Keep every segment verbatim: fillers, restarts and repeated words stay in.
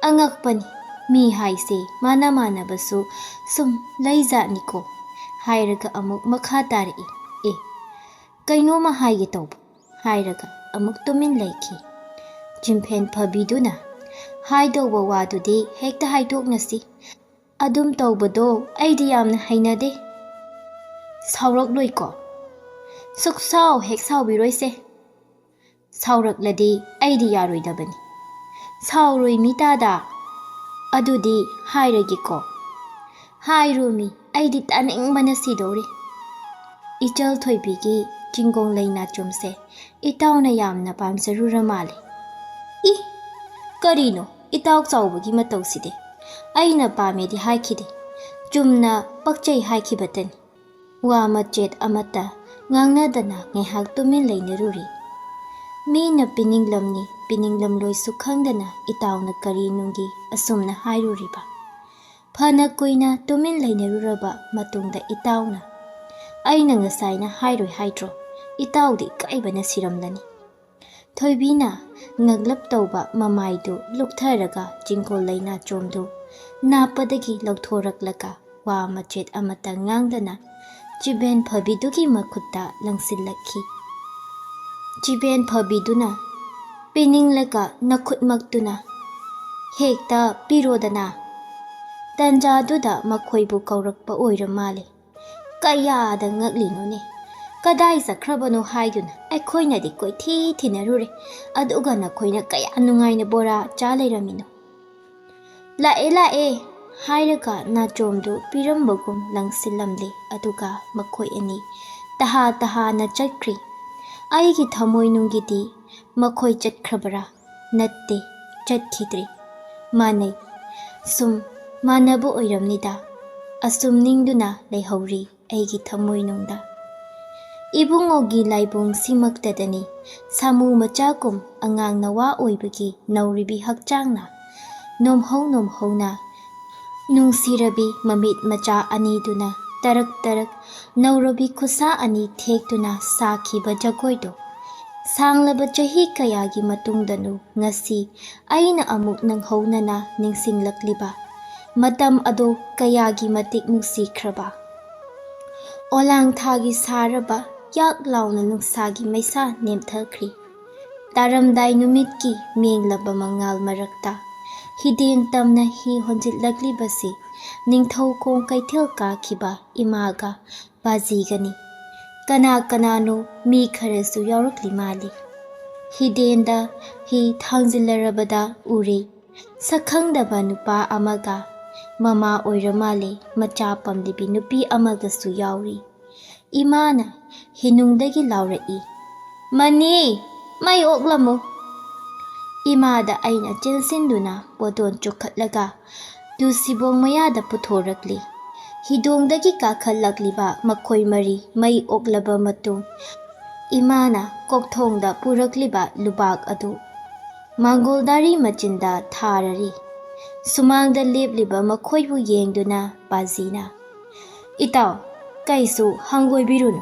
"ꯑꯉꯛꯄꯅꯤ, ꯃꯤ ꯍꯥꯏꯁꯦ ꯃꯥꯟꯅ ꯃꯥꯟꯅꯕꯁꯨ ꯁꯨꯝ ꯂꯩꯖꯥꯠꯅꯤꯀꯣ" ꯍꯥꯏꯔꯒ ꯑꯃꯨꯛ ꯃꯈꯥ ꯇꯥꯔꯛꯏ꯫ "ꯑꯦ, ꯀꯩꯅꯣꯝꯃ ꯍꯥꯏꯒꯦ ꯇꯧꯕ" ꯍꯥꯏꯔꯒ ꯑꯃꯨꯛ ꯇꯨꯃꯤꯟ ꯂꯩꯈꯤ꯫ ꯆꯤꯝꯐꯦꯟ ꯐꯕꯤꯗꯨꯅ, "ꯍꯥꯏꯗꯧꯕ ꯋꯥꯗꯨꯗꯤ ꯍꯦꯛꯇ ꯍꯥꯏꯗꯣꯛꯅꯁꯤ꯫ ꯑꯗꯨꯝ ꯇꯧꯕꯗꯣ ꯑꯩꯗꯤ ꯌꯥꯝꯅ ꯍꯩꯅꯗꯦ꯫ ꯁꯥꯎꯔꯛꯂꯣꯏꯀꯣ?" "ꯁꯨꯛꯁꯥꯎ ꯍꯦꯛ ꯁꯥꯎꯕꯤꯔꯣꯏꯁꯦ꯫ ꯁꯥꯎꯔꯛꯂꯗꯤ ꯑꯩꯗꯤ ꯌꯥꯔꯣꯏꯗꯕꯅꯤ꯫" "ꯁꯥꯎꯔꯣꯏ ꯃꯤ ꯇꯥꯗ꯫ ꯑꯗꯨꯗꯤ ꯍꯥꯏꯔꯒꯦꯀꯣ꯫" "ꯍꯥꯏꯔꯣꯃꯤ, ꯑꯩꯗꯤ ꯇꯥꯅꯤꯡꯕꯅ ꯁꯤꯗꯧꯔꯦ꯫" "ꯏꯆꯜ ꯊꯣꯏꯕꯤꯒꯤ ꯆꯤꯡꯒꯣꯡ ꯂꯩ ꯅꯥꯆꯣꯝꯁꯦ ꯏꯇꯥꯎꯅ ꯌꯥꯝꯅ ꯄꯥꯝꯖꯔꯨꯔ ꯃꯥꯜꯂꯦ꯫" "ꯏ! ꯀꯔꯤꯅꯣ ꯏꯇꯥꯎ ꯆꯥꯎꯕꯒꯤ ꯃꯇꯧꯁꯤꯗꯤ? ꯑꯩꯅ ꯄꯥꯝꯃꯦꯗꯤ ꯍꯥꯏꯈꯤꯗꯦ, ꯆꯨꯝꯅ ꯄꯛꯆꯩ ꯍꯥꯏꯈꯤꯕꯇꯅꯤ꯫" ꯋꯥ ꯃꯆꯦꯠ ꯑꯃꯠꯇ ꯉꯥꯡꯅꯗꯅ ꯉꯥꯏꯍꯥꯛ ꯇꯨꯃꯤꯟ ꯂꯩꯅꯔꯨꯔꯤ꯫ ꯃꯤꯅ ꯄꯤꯅꯤꯡꯂꯝꯅꯤ ꯄꯤꯅꯤꯡꯂꯝꯂꯣꯏꯁꯨ ꯈꯪꯗꯅ ꯏꯇꯥꯎꯅ ꯀꯔꯤ ꯅꯨꯡꯒꯤ ꯑꯁꯨꯝꯅ ꯍꯥꯏꯔꯨꯔꯤꯕ? ꯐꯅ ꯀꯨꯏꯅ ꯇꯨꯃꯤꯟ ꯂꯩꯅꯔꯨꯔꯕ ꯃꯇꯨꯡꯗ ꯏꯇꯥꯎꯅ, "ꯑꯩꯅ ꯉꯁꯥꯏꯅ ꯍꯥꯏꯔꯣꯏ ꯍꯥꯏꯗ꯭ꯔꯣ? ꯏꯇꯥꯎꯗꯤ ꯏꯀꯥꯏꯕꯅ ꯁꯤꯔꯝꯂꯅꯤ꯫" ꯊꯣꯏꯕꯤꯅ ꯉꯛꯂꯞ ꯇꯧꯕ ꯃꯃꯥꯏꯗꯨ ꯂꯨꯛꯊꯔꯒ ꯆꯤꯡꯒꯣꯜ ꯂꯩꯅꯥꯆꯣꯝꯗꯨ ꯅꯥꯞꯄꯗꯒꯤ ꯂꯧꯊꯣꯔꯛꯂꯒ ꯋꯥ ꯃꯆꯦꯠ ꯑꯃꯠꯇ ꯉꯥꯡꯗꯅ ꯆꯤꯕꯦꯟ ꯐꯕꯤꯗꯨꯒꯤ ꯃꯈꯨꯠꯇ ꯂꯪꯁꯤꯜꯂꯛꯈꯤ꯫ ꯆꯤꯕꯦꯟ ꯐꯕꯤꯗꯨꯅ ꯄꯤꯅꯤꯡꯂꯒ ꯅꯈꯨꯠꯃꯛꯇꯨꯅ ꯍꯦꯛꯇ ꯄꯤꯔꯣꯗꯅ꯫ ꯇꯟꯖꯥꯗꯨꯗ ꯃꯈꯣꯏꯕꯨ ꯀꯧꯔꯛꯄ ꯑꯣꯏꯔ ꯃꯥꯜꯂꯦ꯫ ꯀꯌꯥꯗ ꯉꯛꯂꯤꯅꯣꯅꯦ? ꯀꯗꯥꯏ ꯆꯠꯈ꯭ꯔꯕꯅꯣ ꯍꯥꯏꯗꯨꯅ ꯑꯩꯈꯣꯏꯅꯗꯤ ꯀꯣꯏꯊꯤ ꯊꯤꯅꯔꯨꯔꯦ, ꯑꯗꯨꯒ ꯅꯈꯣꯏꯅ ꯀꯌꯥ ꯅꯨꯡꯉꯥꯏꯅ ꯕꯣꯔꯥ ꯆꯥ ꯂꯩꯔꯝꯃꯤꯅꯣ꯫ "ꯂꯥꯛꯑꯦ, ꯂꯥꯛꯑꯦ" ꯍꯥꯏꯔꯒ ꯅꯥꯆꯣꯝꯗꯨ ꯄꯤꯔꯝꯕꯒꯨꯝ ꯂꯪꯁꯤꯜꯂꯝꯂꯦ, ꯑꯗꯨꯒ ꯃꯈꯣꯏ ꯑꯅꯤ ꯇꯍꯥ ꯇꯍꯥꯅ ꯆꯠꯈ꯭ꯔꯤ꯫ ꯑꯩꯒꯤ ꯊꯃꯣꯏꯅꯨꯡꯒꯤꯗꯤ ꯃꯈꯣꯏ ꯆꯠꯈ꯭ꯔꯕꯔꯥ? ꯅꯠꯇꯦ, ꯆꯠꯈꯤꯗ꯭ꯔꯤ꯫ ꯃꯥꯟꯅꯩ꯫ ꯁꯨꯝ ꯃꯥꯟꯅꯕ ꯑꯣꯏꯔꯝꯅꯤꯗ꯫ ꯑꯁꯨꯝ ꯅꯤꯡꯗꯨꯅ ꯂꯩꯍꯧꯔꯤ ꯑꯩꯒꯤ ꯊꯃꯣꯏꯅꯨꯡꯗ꯫ ꯏꯕꯨꯡꯉꯣꯒꯤ ꯂꯥꯏꯕꯨꯡꯁꯤꯃꯛꯇꯗꯅꯤ ꯁꯥꯃꯨ ꯃꯆꯥꯒꯨꯝ ꯑꯉꯥꯡ ꯅꯋꯥ ꯑꯣꯏꯕꯒꯤ ꯅꯧꯔꯤꯕꯤ ꯍꯛꯆꯥꯡꯅ ꯅꯣꯝꯍꯧ ꯅꯣꯝꯍꯧꯅ ꯅꯨꯡꯁꯤꯔꯕꯤ ꯃꯃꯤꯠ ꯃꯆꯥ ꯑꯅꯤꯗꯨꯅ ꯇꯔꯛ ꯇꯔꯛ ꯅꯧꯔꯕꯤ ꯈꯨꯠꯁꯥ ꯑꯅꯤ ꯊꯦꯛꯇꯨꯅ ꯁꯥꯈꯤꯕ ꯖꯒꯣꯏꯗꯣ ꯁꯥꯡꯂꯕ ꯆꯍꯤ ꯀꯌꯥꯒꯤ ꯃꯇꯨꯡꯗꯅꯨ ꯉꯁꯤ ꯑꯩꯅ ꯑꯃꯨꯛ ꯅꯪꯍꯧꯅꯅ ꯅꯤꯡꯁꯤꯡꯂꯛꯂꯤꯕ ꯃꯇꯝ ꯑꯗꯨ ꯀꯌꯥꯒꯤ ꯃꯇꯤꯛ ꯅꯨꯡꯁꯤꯈ꯭ꯔꯕ꯫ ꯑꯣꯂꯥꯡ ꯊꯥꯒꯤ ꯁꯥꯔꯕ ꯌꯥꯛ ꯂꯥꯎꯅ ꯅꯨꯡꯁꯥꯒꯤ ꯃꯩꯁꯥ ꯅꯦꯝꯊꯈ꯭ꯔꯤ꯫ ꯇꯥꯔꯝꯗꯥꯏ ꯅꯨꯃꯤꯠꯀꯤ ꯃꯦꯡꯂꯕ ꯃꯉꯥꯜ ꯃꯔꯛꯇ ꯍꯤꯗꯦꯟ ꯇꯝꯅ ꯍꯤ ꯍꯣꯟꯖꯤꯜꯂꯛꯂꯤꯕꯁꯤ ꯅꯤꯡꯊꯧꯈꯣꯡ ꯀꯩꯊꯦꯜ ꯀꯥꯈꯤꯕ ꯏꯃꯥꯒ ꯕꯥꯖꯤꯒꯅꯤ꯫ ꯀꯅꯥ ꯀꯅꯥꯅꯣ ꯃꯤ ꯈꯔꯁꯨ ꯌꯥꯎꯔꯛꯂꯤ ꯃꯥꯜꯂꯤ꯫ ꯍꯤꯗꯦꯟꯗ ꯍꯤ ꯊꯥꯡꯖꯤꯜꯂꯔꯕꯗ ꯎꯔꯦ꯫ ꯁꯛꯈꯪꯗꯕ ꯅꯨꯄꯥ ꯑꯃꯒ ꯃꯃꯥ ꯑꯣꯏꯔ ꯃꯥꯜꯂꯦ, ꯃꯆꯥ ꯄꯝꯂꯤꯕꯤ ꯅꯨꯄꯤ ꯑꯃꯒꯁꯨ ꯌꯥꯎꯔꯤ꯫ ꯏꯃꯥꯅ ꯍꯤꯅꯨꯡꯗꯒꯤ ꯂꯥꯎꯔꯛꯏ, "ꯃꯅꯤ, ꯃꯩ ꯑꯣꯛꯂꯝꯃꯨ!" ꯏꯃꯥꯗ ꯑꯩꯅ ꯆꯦꯟꯁꯤꯟꯗꯨꯅ ꯄꯣꯇꯣꯟ ꯆꯨꯈꯠꯂꯒ ꯇꯨꯁꯤꯕꯣꯡ ꯃꯌꯥꯗ ꯄꯨꯊꯣꯔꯛꯂꯤ꯫ ꯍꯤꯗꯣꯡꯗꯒꯤ ꯀꯥꯈꯠꯂꯛꯂꯤꯕ ꯃꯈꯣꯏ ꯃꯔꯤ ꯃꯩ ꯑꯣꯛꯂꯕ ꯃꯇꯨꯡ, ꯏꯃꯥꯅ ꯀꯣꯛꯊꯣꯡꯗ ꯄꯨꯔꯛꯂꯤꯕ ꯂꯨꯕꯥꯛ ꯑꯗꯨ ꯃꯥꯡꯒꯣꯜꯗꯥꯔꯤ ꯃꯆꯤꯟꯗ ꯊꯥꯔꯔꯤ꯫ ꯁꯨꯃꯥꯡꯗ ꯂꯦꯞꯂꯤꯕ ꯃꯈꯣꯏꯕꯨ ꯌꯦꯡꯗꯨꯅ ꯕꯥꯖꯤꯅ, "ꯏꯇꯥꯎ, ꯀꯩꯁꯨ ꯍꯪꯒꯣꯏꯕꯤꯔꯨꯅꯨ,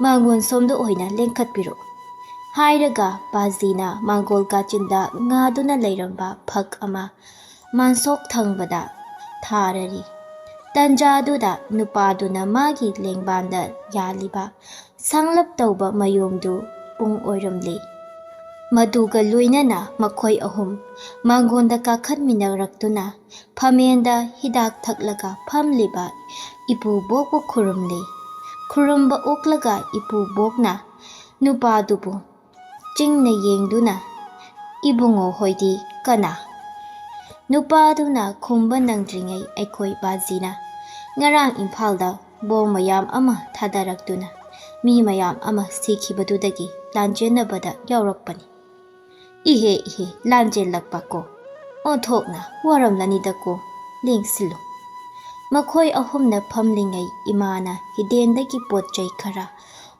ꯃꯥꯡꯒꯣꯜ ꯁꯣꯝꯗ ꯑꯣꯏꯅ ꯂꯦꯡꯈꯠꯄꯤꯔꯛꯎ," ꯍꯥꯏꯔꯒ ꯕꯥꯖꯤꯅ ꯃꯥꯡꯒꯣꯜ ꯀꯥꯆꯤꯟꯗ ꯉꯥꯗꯨꯅ ꯂꯩꯔꯝꯕ ꯐꯛ ꯑꯃ ꯃꯥꯟꯁꯣꯛ ꯊꯪꯕꯗ ꯊꯥꯔꯔꯤ꯫ ꯇꯟꯖꯥꯗꯨꯗ ꯅꯨꯄꯥꯗꯨꯅ ꯃꯥꯒꯤ ꯂꯦꯡꯕꯥꯟꯗ ꯌꯥꯜꯂꯤꯕ ꯁꯥꯡꯂꯞ ꯇꯧꯕ ꯃꯌꯣꯝꯗꯨ ꯄꯨꯡ ꯑꯣꯏꯔꯝꯂꯦ꯫ ꯃꯗꯨꯒ ꯂꯣꯏꯅꯅ ꯃꯈꯣꯏ ꯑꯍꯨꯝ ꯃꯥꯡꯒꯣꯟꯗ ꯀꯥꯈꯠꯃꯤꯟꯅꯔꯛꯇꯨꯅ ꯐꯝꯃꯦꯟꯗ ꯍꯤꯗꯥꯛ ꯊꯛꯂꯒ ꯐꯝꯂꯤꯕ ꯏꯄꯨꯕꯣꯛꯄꯨ ꯈꯨꯔꯨꯝꯂꯦ꯫ ꯈꯨꯔꯨꯝꯕ ꯑꯣꯛꯂꯒ ꯏꯄꯨꯕꯣꯛꯅ ꯅꯨꯄꯥꯗꯨꯕꯨ ꯆꯤꯡꯅ ꯌꯦꯡꯗꯨꯅ, "ꯏꯕꯨꯡꯉꯣ ꯍꯣꯏꯗꯤ ꯀꯅꯥ?" ꯅꯨꯄꯥꯗꯨꯅ ꯈꯨꯝꯕ ꯅꯪꯗ꯭ꯔꯤꯉꯩ ꯑꯩꯈꯣꯏ ꯕꯥꯖꯤꯅ ꯉꯔꯥꯡ ꯏꯝꯐꯥꯜꯗ ꯕꯣꯝ ꯃꯌꯥꯝ ꯑꯃ ꯊꯥꯗꯔꯛꯇꯨꯅ ꯃꯤ ꯃꯌꯥꯝ ꯑꯃ ꯁꯤꯈꯤꯕꯗꯨꯗꯒꯤ ꯂꯥꯟꯖꯦꯟꯅꯕꯗ ꯌꯥꯎꯔꯛꯄꯅꯤ꯫ "ꯏꯍꯦ ꯏꯍꯦ, ꯂꯥꯟꯖꯦꯜꯂꯛꯄ ꯀꯣ, ꯑꯣꯟꯊꯣꯛꯅ ꯋꯥꯔꯝꯂꯅꯤꯗꯀꯣ, ꯂꯦꯡꯁꯤꯜꯂꯨ꯫" ꯃꯈꯣꯏ ꯑꯍꯨꯝꯅ ꯐꯝꯂꯤꯉꯩ ꯏꯃꯥꯅ ꯍꯤꯗꯦꯟꯗꯒꯤ ꯄꯣꯠ ꯆꯩ ꯈꯔ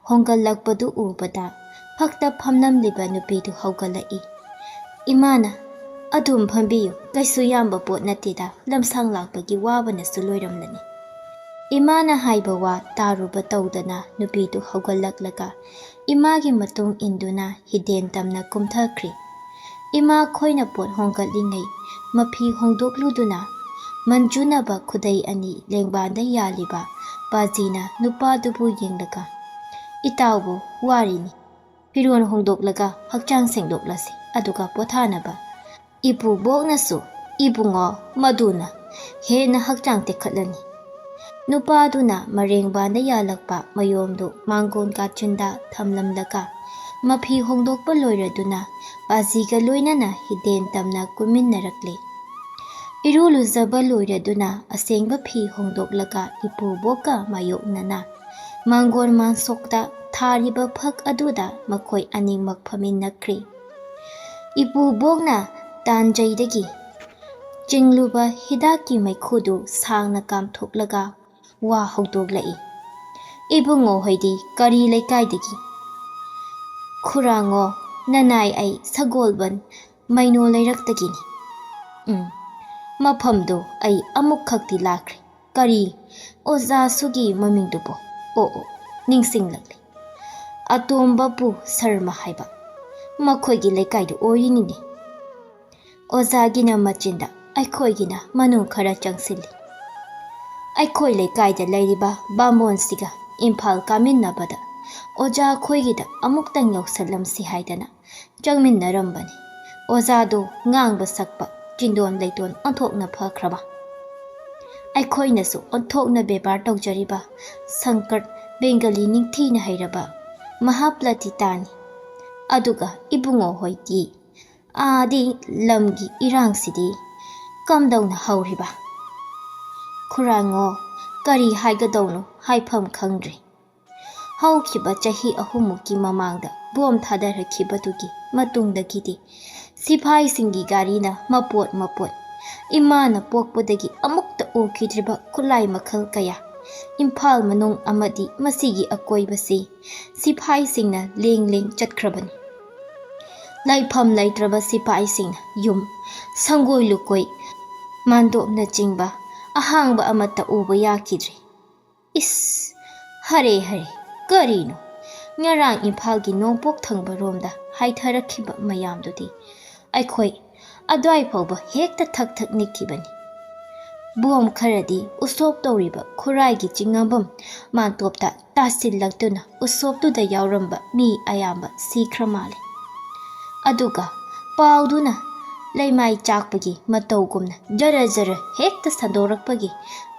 ꯍꯣꯡꯒꯠꯂꯛꯄꯗꯨ ꯎꯕꯗ ꯐꯛꯇ ꯐꯝꯂꯝꯂꯤꯕ ꯅꯨꯄꯤꯗꯨ ꯍꯧꯒꯠꯂꯛꯏ꯫ ꯏꯃꯥꯅ, "ꯑꯗꯨꯝ ꯐꯝꯕꯤꯌꯨ, ꯀꯩꯁꯨ ꯌꯥꯝꯕ ꯄꯣꯠ ꯅꯠꯇꯦꯗ, ꯂꯝꯁꯥꯡ ꯂꯥꯛꯄꯒꯤ ꯋꯥꯕꯅꯁꯨ ꯂꯣꯏꯔꯝꯂꯅꯤ꯫" ꯏꯃꯥꯅ ꯍꯥꯏꯕ ꯋꯥ ꯇꯥꯔꯨꯕ ꯇꯧꯗꯅ ꯅꯨꯄꯤꯗꯨ ꯍꯧꯒꯠꯂꯛꯂꯒ ꯏꯃꯥꯒꯤ ꯃꯇꯨꯡ ꯏꯟꯗꯨꯅ ꯍꯤꯗꯦꯟ ꯇꯝꯅ ꯀꯨꯝꯊꯈ꯭ꯔꯤ꯫ ꯏꯃꯥ ꯈꯣꯏꯅ ꯄꯣꯠ ꯍꯣꯡꯒꯠꯂꯤꯉꯩ ꯃꯐꯤ ꯍꯣꯡꯗꯣꯛꯂꯨꯗꯨꯅ ꯃꯟꯖꯨꯅꯕ ꯈꯨꯗꯩ ꯑꯅꯤ ꯂꯦꯡꯕꯥꯟꯗ ꯌꯥꯜꯂꯤꯕ ꯄꯥꯖꯤꯅ ꯅꯨꯄꯥꯗꯨꯕꯨ ꯌꯦꯡꯂꯒ, "ꯏꯇꯥꯎꯕꯨ ꯋꯥꯔꯤꯅꯤ꯫ ꯐꯤꯔꯣꯜ ꯍꯣꯡꯗꯣꯛꯂꯒ ꯍꯛꯆꯥꯡ ꯁꯦꯡꯗꯣꯛꯂꯁꯤ, ꯑꯗꯨꯒ ꯄꯣꯊꯥꯅꯕ꯫ ꯏꯄꯨꯕꯣꯛꯅꯁꯨ, ꯏꯕꯨꯡꯉꯣ, ꯃꯗꯨꯅ ꯍꯦꯟꯅ ꯍꯛꯆꯥꯡ ꯇꯦꯛꯈꯠꯂꯅꯤ꯫" ꯅꯨꯄꯥꯗꯨꯅ ꯃꯔꯦꯡꯕꯥꯟꯗ ꯌꯥꯜꯂꯛꯄ ꯃꯌꯣꯝꯗꯨ ꯃꯥꯡꯒꯣꯟ ꯀꯥꯆꯤꯟꯗ ꯊꯝꯂꯝꯂꯒ ꯃꯐꯤ ꯍꯣꯡꯗꯣꯛꯄ ꯂꯣꯏꯔꯗꯨꯅ ꯄꯥꯖꯤꯒ ꯂꯣꯏꯅꯅ ꯍꯤꯗꯦꯟ ꯇꯝꯅ ꯀꯨꯝꯃꯤꯟꯅꯔꯛꯂꯤ꯫ ꯏꯔꯨ ꯂꯨꯖꯕ ꯂꯣꯏꯔꯗꯨꯅ ꯑꯁꯦꯡꯕ ꯐꯤ ꯍꯣꯡꯗꯣꯛꯂꯒ ꯏꯄꯨꯕꯣꯛꯀ ꯃꯥꯌꯣꯛꯅꯅ ꯃꯥꯡꯒꯣꯟ ꯃꯥꯟꯁꯣꯛꯇ ꯊꯥꯔꯤꯕ ꯐꯛ ꯑꯗꯨꯗ ꯃꯈꯣꯏ ꯑꯅꯤꯃꯛ ꯐꯝꯃꯤꯟꯅꯈ꯭ꯔꯤ꯫ ꯏꯄꯨꯕꯣꯛꯅ ꯇꯥꯟꯖꯩꯗꯒꯤ ꯆꯤꯡꯂꯨꯕ ꯍꯤꯗꯥꯛꯀꯤ ꯃꯩꯈꯨꯗꯨ ꯁꯥꯡꯅ ꯀꯥꯝꯊꯣꯛꯂꯒ ꯋꯥ ꯍꯧꯗꯣꯛꯂꯛꯏ꯫ "ꯏꯕꯨꯡꯉꯣ ꯍꯣꯏꯗꯤ ꯀꯔꯤ ꯂꯩꯀꯥꯏꯗꯒꯤ?" "ꯈꯨꯔꯥꯡꯉꯣ, ꯅꯅꯥꯏ ꯑꯩ ꯁꯒꯣꯜꯕꯟ ꯃꯩꯅꯣ ꯂꯩꯔꯛꯇꯒꯤꯅꯤ꯫" "ꯎꯝ, ꯃꯐꯝꯗꯣ ꯑꯩ ꯑꯃꯨꯛꯈꯛꯇꯤ ꯂꯥꯛꯈ꯭ꯔꯦ꯫ ꯀꯔꯤ ꯑꯣꯖꯥꯁꯨꯒꯤ ꯃꯃꯤꯡꯗꯨꯕꯣ? ꯑꯣ, ꯑꯣ, ꯅꯤꯡꯁꯤꯡꯂꯛꯂꯦ꯫ ꯑꯇꯣꯝꯕꯄꯨ ꯁꯔꯃ ꯍꯥꯏꯕ꯫ ꯃꯈꯣꯏꯒꯤ ꯂꯩꯀꯥꯏꯗꯨ ꯑꯣꯏꯔꯤꯅꯤꯅꯦ꯫ ꯑꯣꯖꯥꯒꯤꯅ ꯃꯆꯤꯟꯗ, ꯑꯩꯈꯣꯏꯒꯤꯅ ꯃꯅꯨꯡ ꯈꯔ ꯆꯪꯁꯤꯜꯂꯤ꯫ ꯑꯩꯈꯣꯏ ꯂꯩꯀꯥꯏꯗ ꯂꯩꯔꯤꯕ ꯕꯥꯃꯣꯟꯁꯤꯒ ꯏꯝꯐꯥꯜ ꯀꯥꯃꯤꯟꯅꯕꯗ ꯑꯣꯖꯥ ꯈꯣꯏꯒꯤꯗ ꯑꯃꯨꯛꯇꯪ ꯌꯧꯁꯜꯂꯝꯁꯤ ꯍꯥꯏꯗꯅ ꯆꯪꯃꯤꯟꯅꯔꯝꯕꯅꯤ꯫ ꯑꯣꯖꯥꯗꯨ ꯉꯥꯡꯕ ꯁꯛꯄ, ꯆꯤꯟꯗꯣꯟ ꯂꯩꯇꯣꯟ ꯑꯣꯟꯊꯣꯛꯅ ꯐꯈ꯭ꯔꯕ꯫ ꯑꯩꯈꯣꯏꯅꯁꯨ ꯑꯣꯟꯊꯣꯛꯅ ꯕꯦꯕꯥꯔ ꯇꯧꯖꯔꯤꯕ ꯁꯪꯀꯔ ꯕꯦꯡꯒꯂꯤ ꯅꯤꯡꯊꯤꯅ ꯍꯩꯔꯕ ꯃꯍꯥꯄ꯭ꯂꯇꯤꯇꯥꯅꯤ꯫ ꯑꯗꯨꯒ ꯏꯕꯨꯡꯉꯣ ꯍꯣꯏꯗꯤ ꯑꯥꯗꯤ ꯂꯝꯒꯤ ꯏꯔꯥꯡꯁꯤꯗꯤ ꯀꯝꯗꯧꯅ ꯍꯧꯔꯤꯕ?" "ꯈꯨꯔꯥꯡꯉꯣ, ꯀꯔꯤ ꯍꯥꯏꯒꯗꯧꯅꯣ ꯍꯥꯏꯐꯝ ꯈꯪꯗ꯭ꯔꯦ꯫ ꯍꯧꯈꯤꯕ ꯆꯍꯤ ꯑꯍꯨꯝꯃꯨꯛꯀꯤ ꯃꯃꯥꯡꯗ ꯕꯣꯝ ꯊꯥꯗꯔꯛꯈꯤꯕꯗꯨꯒꯤ ꯃꯇꯨꯡꯗꯒꯤꯗꯤ ꯁꯤꯐꯥꯏꯁꯤꯡꯒꯤ ꯒꯥꯔꯤꯅ ꯃꯄꯣꯠ ꯃꯄꯣꯠ, ꯏꯃꯥꯅ ꯄꯣꯛꯄꯗꯒꯤ ꯑꯃꯨꯛꯇ ꯎꯈꯤꯗ꯭ꯔꯤꯕ ꯈꯨꯠꯂꯥꯏ ꯃꯈꯜ ꯀꯌꯥ, ꯏꯝꯐꯥꯜ ꯃꯅꯨꯡ ꯑꯃꯗꯤ ꯃꯁꯤꯒꯤ ꯑꯀꯣꯏꯕꯁꯤ ꯁꯤꯐꯥꯏꯁꯤꯡꯅ ꯂꯦꯡ ꯂꯦꯡ ꯆꯠꯈ꯭ꯔꯕꯅꯤ꯫ ꯂꯩꯐꯝ ꯂꯩꯇ꯭ꯔꯕ ꯁꯤꯐꯥꯏꯁꯤꯡꯅ ꯌꯨꯝ, ꯁꯪꯒꯣꯏ ꯂꯨꯀꯣꯏ, ꯃꯥꯟꯗꯣꯞꯅꯆꯤꯡꯕ ꯑꯍꯥꯡꯕ ꯑꯃꯠꯇ ꯎꯕ ꯌꯥꯈꯤꯗ꯭ꯔꯦ꯫ ꯏꯁ, ꯍꯔꯦ ꯍꯔꯦ, ꯀꯔꯤꯅꯣ? ꯉꯔꯥꯡ ꯏꯝꯐꯥꯜꯒꯤ ꯅꯣꯡꯄꯣꯛ ꯊꯪꯕ ꯔꯣꯝꯗ ꯍꯥꯏꯊꯔꯛꯈꯤꯕ ꯃꯌꯥꯝꯗꯨꯗꯤ ꯑꯩꯈꯣꯏ ꯑꯗꯨꯋꯥꯏ ꯐꯥꯎꯕ ꯍꯦꯛꯇ ꯊꯛ ꯊꯛ ꯅꯤꯛꯈꯤꯕꯅꯤ꯫ ꯕꯣꯝ ꯈꯔꯗꯤ ꯎꯁꯣꯞ ꯇꯧꯔꯤꯕ ꯈꯨꯔꯥꯏꯒꯤ ꯆꯤꯡꯉꯝꯕꯝ ꯃꯥꯟꯇꯣꯞꯇ ꯇꯥꯁꯤꯜꯂꯛꯇꯨꯅ ꯎꯁꯣꯞꯇꯨꯗ ꯌꯥꯎꯔꯝꯕ ꯃꯤ ꯑꯌꯥꯝꯕ ꯁꯤꯈ꯭ꯔ ꯃꯥꯜꯂꯦ꯫ ꯑꯗꯨꯒ ꯄꯥꯎꯗꯨꯅ ꯂꯩꯃꯥꯏ ꯆꯥꯛꯄꯒꯤ ꯃꯇꯧꯒꯨꯝꯅ ꯖꯔ ꯖꯔ ꯍꯦꯛꯇ ꯁꯟꯗꯣꯔꯛꯄꯒꯤ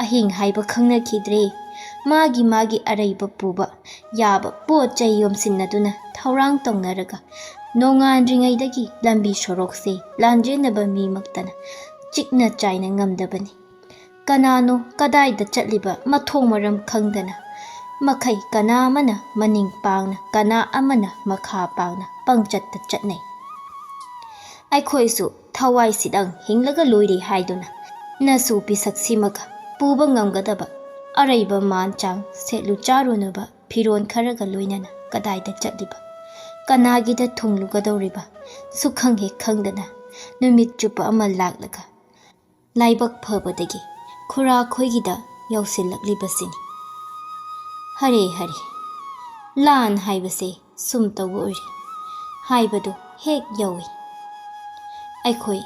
ꯑꯍꯤꯡ ꯍꯥꯏꯕ ꯈꯪꯅꯈꯤꯗ꯭ꯔꯦ꯫ ꯃꯥꯒꯤ ꯃꯥꯒꯤ ꯑꯔꯩꯕ ꯄꯨꯕ ꯌꯥꯕ ꯄꯣꯠ ꯆꯩ ꯌꯣꯝꯁꯤꯟꯅꯗꯨꯅ ꯊꯧꯔꯥꯡ ꯇꯧꯅꯔꯒ ꯅꯣꯡꯉꯥꯟꯗ꯭ꯔꯤꯉꯩꯗꯒꯤ ꯂꯝꯕꯤ ꯁꯣꯔꯣꯛꯁꯦ ꯂꯥꯟꯖꯦꯟꯅꯕ ꯃꯤꯃꯛꯇꯅ ꯆꯤꯛꯅ ꯆꯥꯏꯅ ꯉꯝꯗꯕꯅꯤ꯫ ꯀꯅꯥꯅꯣ ꯀꯗꯥꯏꯗ ꯆꯠꯂꯤꯕ ꯃꯊꯣꯡ ꯃꯔꯝ ꯈꯪꯗꯅ ꯃꯈꯩ ꯀꯅꯥ ꯑꯃꯅ ꯃꯅꯤꯡ ꯄꯥꯡꯅ ꯀꯅꯥ ꯑꯃꯅ ꯃꯈꯥ ꯄꯥꯡꯅ ꯄꯪꯆꯠꯇ ꯆꯠꯅꯩ꯫ ꯑꯩꯈꯣꯏꯁꯨ ꯊꯋꯥꯏꯁꯤꯗꯪ ꯍꯤꯡꯂꯒ ꯂꯣꯏꯔꯦ ꯍꯥꯏꯗꯨꯅ ꯅꯁꯨ ꯄꯤꯁꯛꯁꯤꯃꯒ ꯄꯨꯕ ꯉꯝꯒꯗꯕ ꯑꯔꯩꯕ ꯃꯥꯟ ꯆꯥꯡ ꯁꯦꯠꯂꯨ ꯆꯥꯔꯨꯅꯕ ꯐꯤꯔꯣꯟ ꯈꯔꯒ ꯂꯣꯏꯅꯅ ꯀꯗꯥꯏꯗ ꯆꯠꯂꯤꯕ, ꯀꯅꯥꯒꯤꯗ ꯊꯨꯡꯂꯨꯒꯗꯧꯔꯤꯕ ꯁꯨꯈꯪ ꯍꯦꯛ ꯈꯪꯗꯅ ꯅꯨꯃꯤꯠ ꯆꯨꯞꯄ ꯑꯃ ꯂꯥꯛꯂꯒ ꯂꯥꯏꯕꯛ ꯐꯕꯗꯒꯤ ꯈꯨꯔꯥꯈꯣꯏꯒꯤꯗ ꯌꯧꯁꯤꯜꯂꯛꯂꯤꯕꯁꯤꯅꯤ꯫ ꯍꯔꯦ ꯍꯔꯦ, ꯂꯥꯟ ꯍꯥꯏꯕꯁꯦ ꯁꯨꯝ ꯇꯧꯕ ꯑꯣꯏꯔꯦ ꯍꯥꯏꯕꯗꯨ ꯍꯦꯛ ꯌꯧꯏ꯫ ꯑꯩꯈꯣꯏ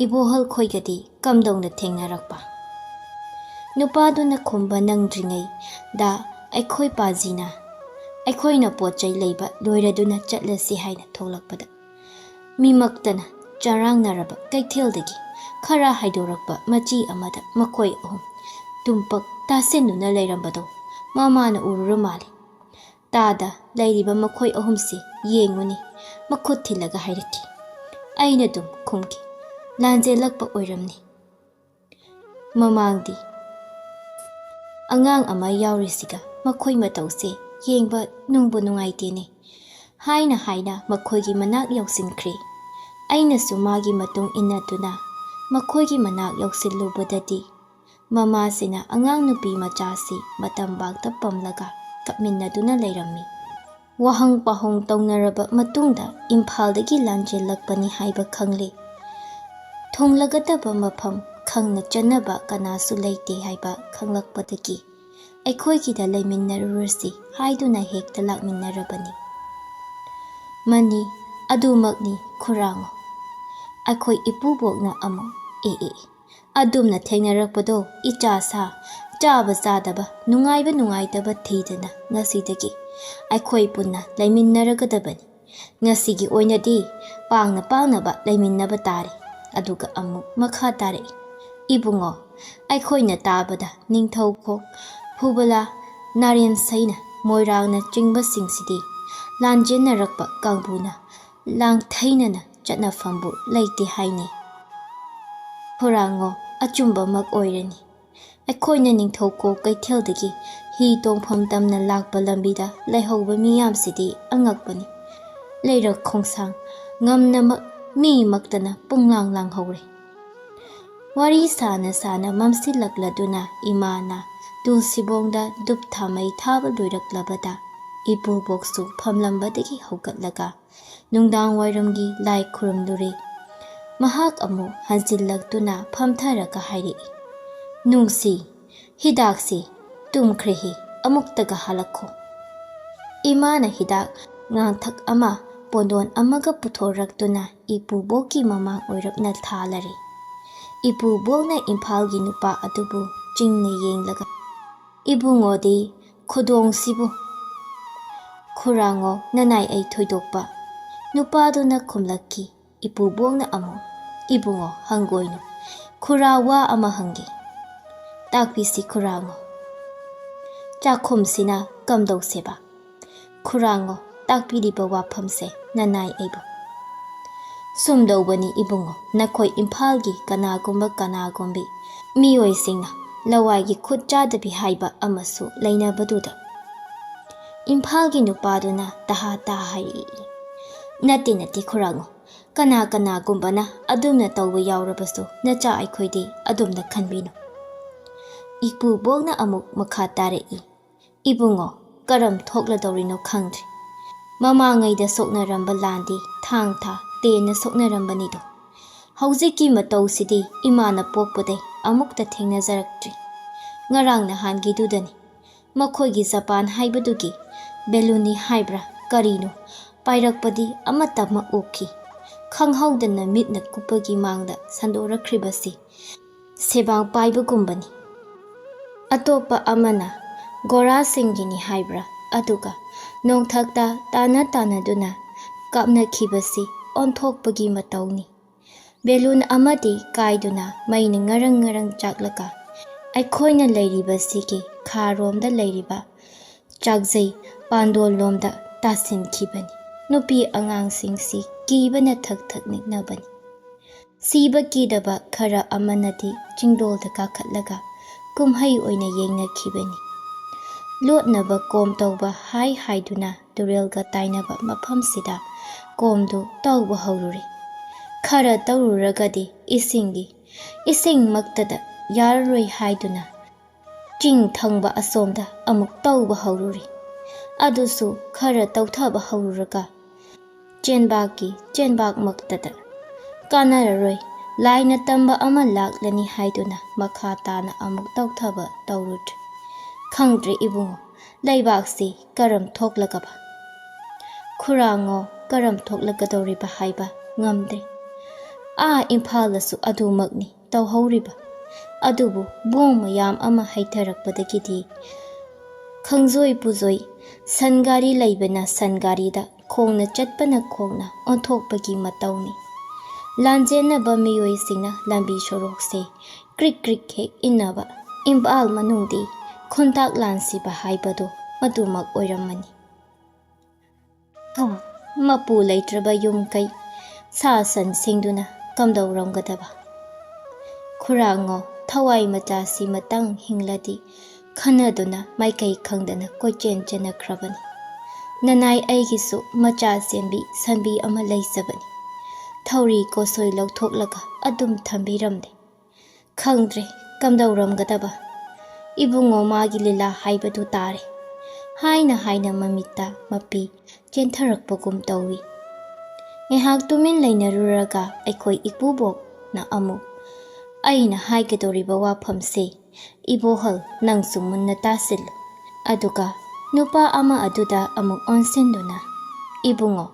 ꯏꯕꯣꯍꯜ ꯈꯣꯏꯒꯗꯤ ꯀꯝꯗꯧꯅ ꯊꯦꯡꯅꯔꯛꯄ? ꯅꯨꯄꯥꯗꯨꯅ ꯈꯨꯝꯕ ꯅꯪꯗ꯭ꯔꯤꯉꯩꯗ ꯑꯩꯈꯣꯏ ꯄꯥꯖꯤꯅ ꯑꯩꯈꯣꯏꯅ ꯄꯣꯠ ꯆꯩ ꯂꯩꯕ ꯂꯣꯏꯔꯗꯨꯅ ꯆꯠꯂꯁꯤ ꯍꯥꯏꯅ ꯊꯣꯛꯂꯛꯄꯗ ꯃꯤꯃꯛꯇꯅ ꯆꯔꯥꯡꯅꯔꯕ ꯀꯩꯊꯦꯜꯗꯒꯤ ꯈꯔ ꯍꯥꯏꯗꯣꯔꯛꯄ ꯃꯆꯤ ꯑꯃꯗ ꯃꯈꯣꯏ ꯑꯍꯨꯝ ꯇꯨꯝꯄꯛ ꯇꯥꯁꯤꯟꯗꯨꯅ ꯂꯩꯔꯝꯕꯗꯣ ꯃꯃꯥꯅ ꯎꯔꯨꯔ ꯃꯥꯜꯂꯦ꯫ ꯇꯥꯗ ꯂꯩꯔꯤꯕ ꯃꯈꯣꯏ ꯑꯍꯨꯝꯁꯤ ꯌꯦꯡꯉꯨꯅꯤ, ꯃꯈꯨꯠ ꯊꯤꯜꯂꯒ ꯍꯥꯏꯔꯛꯈꯤ꯫ ꯑꯩꯅ ꯑꯗꯨꯝ ꯈꯨꯝꯈꯤ, ꯂꯥꯟꯖꯦꯜꯂꯛꯄ ꯑꯣꯏꯔꯝꯅꯤ꯫ ꯃꯃꯥꯡꯗꯤ ꯑꯉꯥꯡ ꯑꯃ ꯌꯥꯎꯔꯤꯁꯤꯒ ꯃꯈꯣꯏ ꯃꯇꯧꯁꯦ ꯌꯦꯡꯕ ꯅꯨꯡꯕꯨ ꯅꯨꯡꯉꯥꯏꯇꯦꯅꯦ ꯍꯥꯏꯅ ꯍꯥꯏꯅ ꯃꯈꯣꯏꯒꯤ ꯃꯅꯥꯛ ꯌꯧꯁꯤꯟꯈ꯭ꯔꯦ꯫ ꯑꯩꯅꯁꯨ ꯃꯥꯒꯤ ꯃꯇꯨꯡ ꯏꯟꯅꯗꯨꯅ ꯃꯈꯣꯏꯒꯤ ꯃꯅꯥꯛ ꯌꯧꯁꯤꯜꯂꯨꯕꯗꯗꯤ ꯃꯃꯥꯁꯤꯅ ꯑꯉꯥꯡ ꯅꯨꯄꯤ ꯃꯆꯥꯁꯤ ꯃꯇꯝꯕꯥꯛꯇ ꯄꯝꯂꯒ ꯀꯞꯃꯤꯟꯅꯗꯨꯅ ꯂꯩꯔꯝꯃꯤ꯫ ꯋꯥꯍꯪ ꯄꯥꯎꯍꯪ ꯇꯧꯅꯔꯕ ꯃꯇꯨꯡꯗ ꯏꯝꯐꯥꯜꯗꯒꯤ ꯂꯥꯟꯖꯦꯜꯂꯛꯄꯅꯤ ꯍꯥꯏꯕ ꯈꯪꯂꯦ꯫ ꯊꯨꯡꯂꯒꯗꯕ ꯃꯐꯝ ꯈꯪꯅ ꯆꯠꯅꯕ ꯀꯅꯥꯁꯨ ꯂꯩꯇꯦ ꯍꯥꯏꯕ ꯈꯪꯂꯛꯄꯗꯒꯤ ꯑꯩꯈꯣꯏꯒꯤꯗ ꯂꯩꯃꯤꯟꯅꯔꯨꯔꯁꯤ" ꯍꯥꯏꯗꯨꯅ ꯍꯦꯛꯇ ꯂꯥꯛꯃꯤꯟꯅꯔꯕꯅꯤ꯫ "ꯃꯅꯤ, ꯑꯗꯨꯃꯛꯅꯤ ꯈꯨꯔꯥꯡꯉꯣ"꯫ ꯑꯩꯈꯣꯏ ꯏꯄꯨꯕꯣꯛꯅ ꯑꯃꯨꯛ, "ꯑꯦ ꯑꯦ, ꯑꯗꯨꯝꯅ ꯊꯦꯡꯅꯔꯛꯄꯗꯣ ꯏꯆꯥ ꯁꯥ, ꯆꯥꯕ ꯆꯥꯗꯕ, ꯅꯨꯡꯉꯥꯏꯕ ꯅꯨꯡꯉꯥꯏꯇꯕ ꯊꯤꯗꯅ ꯉꯁꯤꯗꯒꯤ ꯑꯩꯈꯣꯏ ꯄꯨꯟꯅ ꯂꯩꯃꯤꯟꯅꯔꯒꯗꯕꯅꯤ꯫ ꯉꯁꯤꯒꯤ ꯑꯣꯏꯅꯗꯤ ꯄꯥꯡꯅ ꯄꯥꯡꯅꯕ ꯂꯩꯃꯤꯟꯅꯕ ꯇꯥꯔꯦ"꯫ ꯑꯗꯨꯒ ꯑꯃꯨꯛ ꯃꯈꯥ ꯇꯥꯔꯛꯏ, "ꯏꯕꯨꯡꯉꯣ, ꯑꯩꯈꯣꯏꯅ ꯇꯥꯕꯗ ꯅꯤꯡꯊꯧꯈꯣꯡ, ꯐꯨꯕꯂꯥ, ꯅꯥꯔꯦꯟ ꯁꯩꯅ, ꯃꯣꯏꯔꯥꯡꯅ ꯆꯤꯡꯕꯁꯤꯡꯁꯤꯗꯤ ꯂꯥꯟꯖꯦꯟꯅꯔꯛꯄ ꯀꯥꯡꯕꯨꯅ ꯂꯥꯡꯊꯩꯅꯅ ꯆꯠꯅꯐꯝꯕꯨ ꯂꯩꯇꯦ ꯍꯥꯏꯅꯩ"꯫ ꯈꯨꯔꯥꯡꯉꯣ, ꯑꯆꯨꯝꯕꯃꯛ ꯑꯣꯏꯔꯅꯤ꯫ ꯑꯩꯈꯣꯏꯅ ꯅꯤꯡꯊꯧꯀꯣ ꯀꯩꯊꯦꯜꯗꯒꯤ ꯍꯤ ꯇꯣꯡꯐꯝ ꯇꯝꯅ ꯂꯥꯛꯄ ꯂꯝꯕꯤꯗ ꯂꯩꯍꯧꯕ ꯃꯤꯌꯥꯝꯁꯤꯗꯤ ꯑꯉꯛꯄꯅꯤ꯫ ꯂꯩꯔꯛ ꯈꯣꯡꯁꯥꯡ ꯉꯝꯅꯃꯛ ꯃꯤꯃꯛꯇꯅ ꯄꯨꯡꯂꯥꯡ ꯂꯥꯡꯍꯧꯔꯦ꯫ ꯋꯥꯔꯤ ꯁꯥꯅ ꯁꯥꯅ ꯃꯝꯁꯤꯜꯂꯛꯂꯗꯨꯅ ꯏꯃꯥꯅ ꯇꯨꯜꯁꯤꯕꯣꯡꯗ ꯙꯨꯞ ꯊꯥꯃꯩ ꯊꯥꯕ ꯂꯣꯏꯔꯛꯂꯕꯗ ꯏꯄꯨꯕꯣꯛꯁꯨ ꯐꯝꯂꯝꯕꯗꯒꯤ ꯍꯧꯒꯠꯂꯒ ꯅꯨꯡꯗꯥꯡ ꯋꯥꯏꯔꯝꯒꯤ ꯂꯥꯏ ꯈꯨꯔꯨꯝꯂꯨꯔꯦ꯫ ꯃꯍꯥꯛ ꯑꯃꯨꯛ ꯍꯟꯖꯤꯜꯂꯛꯇꯨꯅ ꯐꯝꯊꯔꯒ ꯍꯥꯏꯔꯛꯏ, "ꯅꯨꯡꯁꯤ, ꯍꯤꯗꯥꯛꯁꯤ ꯇꯨꯝꯈ꯭ꯔꯦꯍꯦ, ꯑꯃꯨꯛꯇꯒ ꯍꯜꯂꯛꯈꯣ"꯫ ꯏꯃꯥꯅ ꯍꯤꯗꯥꯛ ꯉꯥꯡꯊꯛ ꯑꯃ ꯄꯣꯟꯗꯣꯟ ꯑꯃꯒ ꯄꯨꯊꯣꯔꯛꯇꯨꯅ ꯏꯄꯨꯕꯣꯛꯀꯤ ꯃꯃꯥꯡ ꯑꯣꯏꯔꯞꯅ ꯊꯥꯂꯔꯦ꯫ ꯏꯄꯨꯕꯣꯛꯅ ꯏꯝꯐꯥꯜꯒꯤ ꯅꯨꯄꯥ ꯑꯗꯨꯕꯨ ꯆꯤꯡꯅ ꯌꯦꯡꯂꯒ, "ꯏꯕꯨꯡꯉꯣꯗꯤ ꯈꯨꯗꯣꯡꯁꯤꯕꯨ"꯫ "ꯈꯨꯔꯥꯡꯉꯣ, ꯅꯅꯥꯏ ꯑꯩ ꯊꯣꯏꯗꯣꯛꯄ"꯫ ꯅꯨꯄꯥꯗꯨꯅ ꯈꯨꯝꯂꯛꯈꯤ꯫ ꯏꯄꯨꯕꯣꯛꯅ ꯑꯃꯨꯛ, "ꯏꯕꯨꯡꯉꯣ, ꯍꯪꯒꯣꯏꯅꯨ꯫ ꯈꯨꯔꯥ ꯋꯥ ꯑꯃ ꯍꯪꯒꯦ"꯫ "ꯇꯥꯛꯄꯤꯁꯤ ꯈꯨꯔꯥꯡꯉꯣ"꯫ "ꯆꯥꯛꯈꯨꯝꯁꯤꯅ ꯀꯝꯗꯧꯁꯦꯕ"꯫ "ꯈꯨꯔꯥꯡꯉꯣ, ꯇꯥꯛꯄꯤꯔꯤꯕ ꯋꯥꯐꯝꯁꯦ ꯅꯅꯥꯏ ꯑꯩꯕꯨ"꯫ "ꯁꯨꯝꯗꯧꯕꯅꯤ ꯏꯕꯨꯡꯉꯣ, ꯅꯈꯣꯏ ꯏꯝꯐꯥꯜꯒꯤ ꯀꯅꯥꯒꯨꯝꯕ ꯀꯅꯥꯒꯨꯝꯕꯤ ꯃꯤꯑꯣꯏꯁꯤꯡꯅ ꯂꯋꯥꯏꯒꯤ ꯈꯨꯠ ꯆꯥꯗꯕꯤ ꯍꯥꯏꯕ ꯑꯃꯁꯨ ꯂꯩꯅꯕꯗꯨꯗ"꯫ ꯏꯝꯐꯥꯜꯒꯤ ꯅꯨꯄꯥꯗꯨꯅ ꯇꯍꯥ ꯇꯍꯥ ꯍꯥꯏꯔꯛꯏ, "ꯅꯠꯇꯦ, ꯅꯠꯇꯦ ꯈꯨꯔꯥꯡꯉꯣ, ꯀꯅꯥ ꯀꯅꯥꯒꯨꯝꯕꯅ ꯑꯗꯨꯝꯅ ꯇꯧꯕ ꯌꯥꯎꯔꯕꯁꯨ ꯅꯆꯥ ꯑꯩꯈꯣꯏꯗꯤ ꯑꯗꯨꯝꯅ ꯈꯟꯕꯤꯅꯨ"꯫ ꯏꯄꯨꯕꯣꯛꯅ ꯑꯃꯨꯛ ꯃꯈꯥ ꯇꯥꯔꯛꯏ, "ꯏꯕꯨꯡꯉꯣ, ꯀꯔꯝ ꯊꯣꯛꯂꯗꯧꯔꯤꯅꯣ ꯈꯪꯗ꯭ꯔꯦ꯫ ꯃꯃꯥꯡꯉꯩꯗ ꯁꯣꯛꯅꯔꯝꯕ ꯂꯥꯟꯗꯤ ꯊꯥꯡ ꯊꯥ ꯇꯦꯟꯅ ꯁꯣꯛꯅꯔꯝꯕꯅꯤꯗꯣ꯫ ꯍꯧꯖꯤꯛꯀꯤ ꯃꯇꯧꯁꯤꯗꯤ ꯏꯃꯥꯅ ꯄꯣꯛꯄꯗꯩ ꯑꯃꯨꯛꯇ ꯊꯦꯡꯅꯖꯔꯛꯇ꯭ꯔꯤ꯫ ꯉꯔꯥꯡ ꯅꯍꯥꯟꯒꯤꯗꯨꯗꯅꯤ ꯃꯈꯣꯏꯒꯤ ꯖꯄꯥꯟ ꯍꯥꯏꯕꯗꯨꯒꯤ ꯕꯦꯂꯨꯅꯤ ꯍꯥꯏꯕ꯭ꯔꯥ ꯀꯔꯤꯅꯣ ꯄꯥꯏꯔꯛꯄꯗꯤ ꯑꯃꯠꯇꯃꯛ ꯎꯈꯤ꯫ ꯈꯪꯍꯧꯗꯅ ꯃꯤꯠꯅ ꯀꯨꯞꯄꯒꯤ ꯃꯥꯡꯗ ꯁꯟꯗꯣꯔꯛꯈ꯭ꯔꯤꯕꯁꯤ ꯁꯦꯕꯥꯡ ꯄꯥꯏꯕꯒꯨꯝꯕꯅꯤ꯫ ꯑꯇꯣꯞꯄ ꯑꯃꯅ ꯒꯣꯔꯥꯁꯤꯡꯒꯤꯅꯤ ꯍꯥꯏꯕ꯭ꯔꯥ, ꯑꯗꯨꯒ ꯅꯣꯡꯊꯛꯇ ꯇꯥꯅ ꯇꯥꯅꯗꯨꯅ ꯀꯥꯞꯅꯈꯤꯕꯁꯤ ꯑꯣꯟꯊꯣꯛꯄꯒꯤ ꯃꯇꯧꯅꯤ꯫ ꯕꯦꯂꯨꯟ ꯑꯃꯗꯤ ꯀꯥꯏꯗꯨꯅ ꯃꯩꯅ ꯉꯔꯪ ꯉꯔꯪ ꯆꯥꯛꯂꯒ ꯑꯩꯈꯣꯏꯅ ꯂꯩꯔꯤꯕꯁꯤꯒꯤ ꯈꯥꯔꯣꯝꯗ ꯂꯩꯔꯤꯕ ꯆꯥꯛꯖꯩ ꯄꯥꯟꯗꯣꯜꯂꯣꯝꯗ ꯇꯥꯁꯤꯟꯈꯤꯕꯅꯤ꯫ ꯅꯨꯄꯤ ꯑꯉꯥꯡꯁꯤꯡꯁꯤ ꯀꯤꯕꯅ ꯊꯛ ꯊꯛ ꯅꯤꯛꯅꯕꯅꯤ꯫ ꯁꯤꯕ ꯀꯤꯗꯕ ꯈꯔ ꯑꯃꯅꯗꯤ ꯆꯤꯡꯗꯣꯜꯗ ꯀꯥꯈꯠꯂꯒ ꯀꯨꯝꯍꯩ ꯑꯣꯏꯅ ꯌꯦꯡꯅꯈꯤꯕꯅꯤ꯫ ꯂꯣꯠꯅꯕ ꯀꯣꯝ ꯇꯧꯕ ꯍꯥꯏ ꯍꯥꯏꯗꯨꯅ ꯇꯨꯔꯦꯜꯒ ꯇꯥꯏꯅꯕ ꯃꯐꯝꯁꯤꯗ ꯀꯣꯝꯗꯨ ꯇꯧꯕ ꯍꯧꯔꯨꯔꯦ꯫ ꯈꯔ ꯇꯧꯔꯨꯔꯒꯗꯤ ꯏꯁꯤꯡꯒꯤ, ꯏꯁꯤꯡꯃꯛꯇꯗ ꯌꯥꯔꯔꯣꯏ ꯍꯥꯏꯗꯨꯅ ꯆꯤꯡ ꯊꯪꯕ ꯑꯁꯣꯝꯗ ꯑꯃꯨꯛ ꯇꯧꯕ ꯍꯧꯔꯨꯔꯦ꯫ ꯑꯗꯨꯁꯨ ꯈꯔ ꯇꯧꯊꯕ ꯍꯧꯔꯨꯔꯒ ꯆꯦꯟꯕꯥꯛꯀꯤ ꯆꯦꯟꯕꯥꯛꯃꯛꯇꯗ ꯀꯥꯟꯅꯔꯔꯣꯏ, ꯂꯥꯏꯅ ꯇꯝꯕ ꯑꯃ ꯂꯥꯛꯂꯅꯤ ꯍꯥꯏꯗꯨꯅ ꯃꯈꯥ ꯇꯥꯅ ꯑꯃꯨꯛ ꯇꯧꯊꯕ ꯇꯧꯔꯨꯗ꯭ꯔꯦ꯫ ꯈꯪꯗ꯭ꯔꯦ ꯏꯕꯨꯡꯉꯣ, ꯂꯩꯕꯥꯛꯁꯤ ꯀꯔꯝ ꯊꯣꯛꯂꯒꯕ? ꯈꯨꯔꯥꯡꯉꯣ, ꯀꯔꯝ ꯊꯣꯛꯂꯒꯗꯧꯔꯤꯕ ꯍꯥꯏꯕ ꯉꯝꯗ꯭ꯔꯦ꯫ ꯑꯥ ꯏꯝꯐꯥꯜꯗꯁꯨ ꯑꯗꯨꯃꯛꯅꯤ ꯇꯧꯍꯧꯔꯤꯕ꯫ ꯑꯗꯨꯕꯨ ꯕꯣꯝ ꯃꯌꯥꯝ ꯑꯃ ꯍꯩꯊꯔꯛꯄꯗꯒꯤꯗꯤ ꯈꯪꯖꯣꯏ ꯄꯨꯖꯣꯏ, ꯁꯟ ꯒꯥꯔꯤ ꯂꯩꯕꯅ ꯁꯟ ꯒꯥꯔꯤꯗ, ꯈꯣꯡꯅ ꯆꯠꯄꯅ ꯈꯣꯡꯅ ꯑꯣꯟꯊꯣꯛꯄꯒꯤ ꯃꯇꯧꯅꯤ꯫ ꯂꯥꯟꯖꯦꯟꯅꯕ ꯃꯤꯑꯣꯏꯁꯤꯡꯅ ꯂꯝꯕꯤ ꯁꯣꯔꯣꯛꯁꯦ ꯀ꯭ꯔꯤꯛ ꯀ꯭ꯔꯤꯛ ꯍꯦꯛ ꯏꯟꯅꯕ꯫ ꯏꯝꯐꯥꯜ ꯃꯅꯨꯡꯗꯤ ꯈꯣꯟꯊꯥꯛ ꯂꯥꯟꯁꯤꯕ ꯍꯥꯏꯕꯗꯨ ꯃꯗꯨꯃꯛ ꯑꯣꯏꯔꯝꯃꯅꯤ꯫ ꯑꯥ, ꯃꯄꯨ ꯂꯩꯇ꯭ꯔꯕ ꯌꯨꯝ ꯀꯩ ꯁꯥ ꯁꯟ ꯁꯤꯡꯗꯨꯅ ꯀꯝꯗꯧꯔꯝꯒꯗꯕ? ꯈꯨꯔꯥꯡꯉꯣ, ꯊꯋꯥꯏ ꯃꯆꯥꯁꯤ ꯃꯇꯪ ꯍꯤꯡꯂꯗꯤ ꯈꯟꯅꯗꯨꯅ ꯃꯥꯏꯀꯩ ꯈꯪꯗꯅ ꯀꯣꯏꯆꯦꯟ ꯆꯦꯟꯅꯈ꯭ꯔꯕꯅꯤ꯫ ꯅꯅꯥꯏ ꯑꯩꯒꯤꯁꯨ ꯃꯆꯥ ꯆꯦꯟꯕꯤ ꯁꯟꯕꯤ ꯑꯃ ꯂꯩꯖꯕꯅꯤ꯫ ꯊꯧꯔꯤ ꯀꯣꯁꯣꯏ ꯂꯧꯊꯣꯛꯂꯒ ꯑꯗꯨꯝ ꯊꯝꯕꯤꯔꯝꯂꯦ꯫ ꯈꯪꯗ꯭ꯔꯦ ꯀꯝꯗꯧꯔꯝꯒꯗꯕ꯫ ꯏꯕꯨꯡꯉꯣ ꯃꯥꯒꯤ ꯂꯤꯂꯥ ꯍꯥꯏꯕꯗꯨ ꯇꯥꯔꯦ꯫ ꯍꯥꯏꯅ ꯍꯥꯏꯅ ꯃꯃꯤꯠꯇ ꯃꯄꯤ ꯆꯦꯟꯊꯔꯛꯄꯒꯨꯝ ꯇꯧꯏ꯫ ꯉꯥꯏꯍꯥꯛ ꯇꯨꯃꯤꯟ ꯂꯩꯅꯔꯨꯔꯒ ꯑꯩꯈꯣꯏ ꯏꯀꯨꯕꯣꯛꯅ ꯑꯃꯨꯛ, "ꯑꯩꯅ ꯍꯥꯏꯒꯗꯧꯔꯤꯕ ꯋꯥꯐꯝꯁꯦ, ꯏꯕꯣꯍꯜ, ꯅꯪꯁꯨ ꯃꯨꯟꯅ ꯇꯥꯁꯤꯜꯂꯨ꯫ ꯑꯗꯨꯒ ꯅꯨꯄꯥ ꯑꯃ ꯑꯗꯨꯗ ꯑꯃꯨꯛ ꯑꯣꯟꯁꯤꯟꯗꯨꯅ, "ꯏꯕꯨꯡꯉꯣ,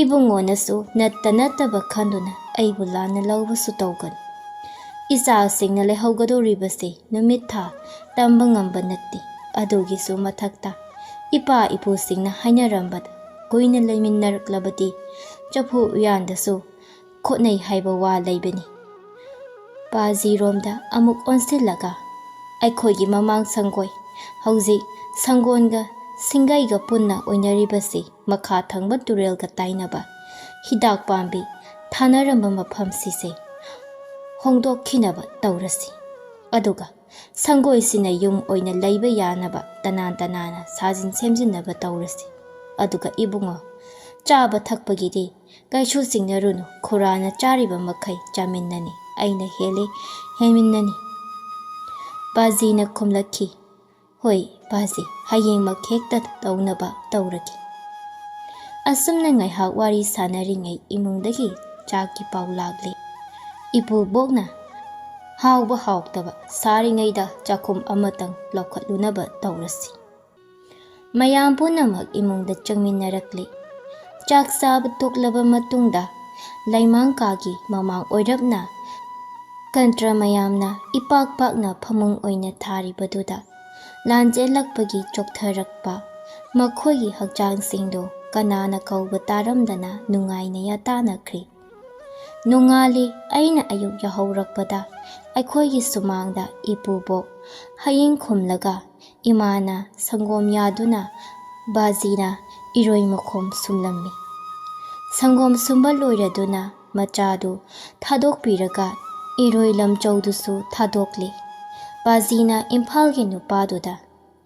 ꯏꯕꯨꯡꯉꯣꯅꯁꯨ ꯅꯠꯇ ꯅꯠꯇꯕ ꯈꯟꯗꯨꯅ ꯑꯩꯕꯨ ꯂꯥꯟꯅ ꯂꯧꯕꯁꯨ ꯇꯧꯒꯅꯨ꯫ ꯏꯆꯥꯁꯤꯡꯅ ꯂꯩꯍꯧꯒꯗꯧꯔꯤꯕꯁꯤ ꯅꯨꯃꯤꯠ ꯊꯥ ꯇꯝꯕ ꯉꯝꯕ ꯅꯠꯇꯦ꯫ ꯑꯗꯨꯒꯤꯁꯨ ꯃꯊꯛꯇ ꯏꯄꯥ ꯏꯄꯨꯁꯤꯡꯅ ꯍꯥꯏꯅꯔꯝꯕꯗ ꯀꯨꯏꯅ ꯂꯩꯃꯤꯟꯅꯔꯛꯂꯕꯗꯤ ꯆꯐꯨ ꯎꯌꯥꯟꯗꯁꯨ ꯈꯣꯠꯅꯩ ꯍꯥꯏꯕ ꯋꯥ ꯂꯩꯕꯅꯤ"꯫ ꯄꯥꯖꯤꯔꯣꯝꯗ ꯑꯃꯨꯛ ꯑꯣꯟꯁꯤꯜꯂꯒ, "ꯑꯩꯈꯣꯏꯒꯤ ꯃꯃꯥꯡ ꯁꯪꯒꯣꯏ, ꯍꯧꯖꯤꯛ ꯁꯪꯒꯣꯟꯒ ꯁꯤꯡꯒꯩꯒ ꯄꯨꯟꯅ ꯑꯣꯏꯅꯔꯤꯕꯁꯤ ꯃꯈꯥ ꯊꯪꯕ ꯇꯨꯔꯦꯜꯒ ꯇꯥꯏꯅꯕ ꯍꯤꯗꯥꯛ ꯄꯥꯝꯕꯤ ꯊꯥꯅꯔꯝꯕ ꯃꯐꯝꯁꯤꯁꯦ ꯍꯣꯡꯗꯣꯛꯈꯤꯅꯕ ꯇꯧꯔꯁꯤ꯫ ꯑꯗꯨꯒ ꯁꯪꯒꯣꯏꯁꯤꯅ ꯌꯨꯝ ꯑꯣꯏꯅ ꯂꯩꯕ ꯌꯥꯅꯕ ꯇꯅꯥꯟ ꯇꯅꯥꯟꯅ ꯁꯥꯖꯤꯟ ꯁꯦꯝꯖꯤꯟꯅꯕ ꯇꯧꯔꯁꯤ꯫ ꯑꯗꯨꯒ ꯏꯕꯨꯡꯉꯣ, ꯆꯥꯕ ꯊꯛꯄꯒꯤꯗꯤ ꯀꯩꯁꯨ ꯆꯤꯡꯅꯔꯨꯅꯨ, ꯈꯨꯔꯥꯅ ꯆꯥꯔꯤꯕ ꯃꯈꯩ ꯆꯥꯃꯤꯟꯅꯅꯤ, ꯑꯩꯅ ꯍꯦꯜꯂꯤ ꯍꯦꯟꯃꯤꯟꯅꯅꯤ"꯫ ꯄꯥꯖꯤꯅ ꯈꯨꯝꯂꯛꯈꯤ, "ꯍꯣꯏ ꯄꯥꯖꯤ, ꯍꯌꯦꯡꯃꯛ ꯍꯦꯛꯇ ꯇꯧꯅꯕ ꯇꯧꯔꯒꯦ"꯫ ꯑꯁꯨꯝꯅ ꯉꯥꯏꯍꯥꯛ ꯋꯥꯔꯤ ꯁꯥꯟꯅꯔꯤꯉꯩ ꯏꯃꯨꯡꯗꯒꯤ ꯆꯥꯛꯀꯤ ꯄꯥꯎ ꯂꯥꯛꯂꯦ꯫ ꯏꯄꯨꯕꯣꯛꯅ ꯍꯥꯎꯕ ꯍꯥꯎꯇꯕ ꯁꯥꯔꯤꯉꯩꯗ ꯆꯥꯛꯈꯨꯝ ꯑꯃꯇꯪ ꯂꯧꯈꯠꯂꯨꯅꯕ ꯇꯧꯔꯁꯤ꯫ ꯃꯌꯥꯝ ꯄꯨꯝꯅꯃꯛ ꯏꯃꯨꯡꯗ ꯆꯪꯃꯤꯟꯅꯔꯛꯂꯤ꯫ ꯆꯥꯛ ꯆꯥꯕ ꯇꯣꯛꯂꯕ ꯃꯇꯨꯡꯗ ꯂꯩꯃꯥꯡ ꯀꯥꯒꯤ ꯃꯃꯥꯡ ꯑꯣꯏꯔꯞꯅ ꯀꯟꯇ꯭ꯔ ꯃꯌꯥꯝꯅ ꯏꯄꯥꯛ ꯄꯥꯛꯅ ꯐꯃꯨꯡ ꯑꯣꯏꯅ ꯊꯥꯔꯤꯕꯗꯨꯗ ꯂꯥꯟꯖꯦꯜꯂꯛꯄꯒꯤ ꯆꯣꯛꯊꯔꯛꯄ ꯃꯈꯣꯏꯒꯤ ꯍꯛꯆꯥꯡꯁꯤꯡꯗꯨ ꯀꯅꯥꯅ ꯀꯧꯕ ꯇꯥꯔꯝꯗꯅ ꯅꯨꯡꯉꯥꯏꯅ ꯌꯥꯇꯥꯅꯈ꯭ꯔꯤ꯫ ꯅꯣꯡꯉꯥꯜꯂꯤ꯫ ꯑꯩꯅ ꯑꯌꯨꯛ ꯌꯥꯍꯧꯔꯛꯄꯗ ꯑꯩꯈꯣꯏꯒꯤ ꯁꯨꯃꯥꯡꯗ ꯏꯄꯨꯕꯣꯛ ꯍꯌꯤꯡ ꯈꯨꯝꯂꯒ ꯏꯃꯥꯅ ꯁꯪꯒꯣꯝ ꯌꯥꯗꯨꯅ ꯕꯥꯖꯤꯅ ꯏꯔꯣꯏ ꯃꯈꯣꯝ ꯁꯨꯝꯂꯝꯃꯤ꯫ ꯁꯪꯒꯣꯝ ꯁꯨꯝꯕ ꯂꯣꯏꯔꯗꯨꯅ ꯃꯆꯥꯗꯨ ꯊꯥꯗꯣꯛꯄꯤꯔꯒ ꯏꯔꯣꯏ ꯂꯝꯆꯧꯗꯨꯁꯨ ꯊꯥꯗꯣꯛꯂꯤ꯫ ꯕꯥꯖꯤꯅ ꯏꯝꯐꯥꯜꯒꯤ ꯅꯨꯄꯥꯗꯨꯗ,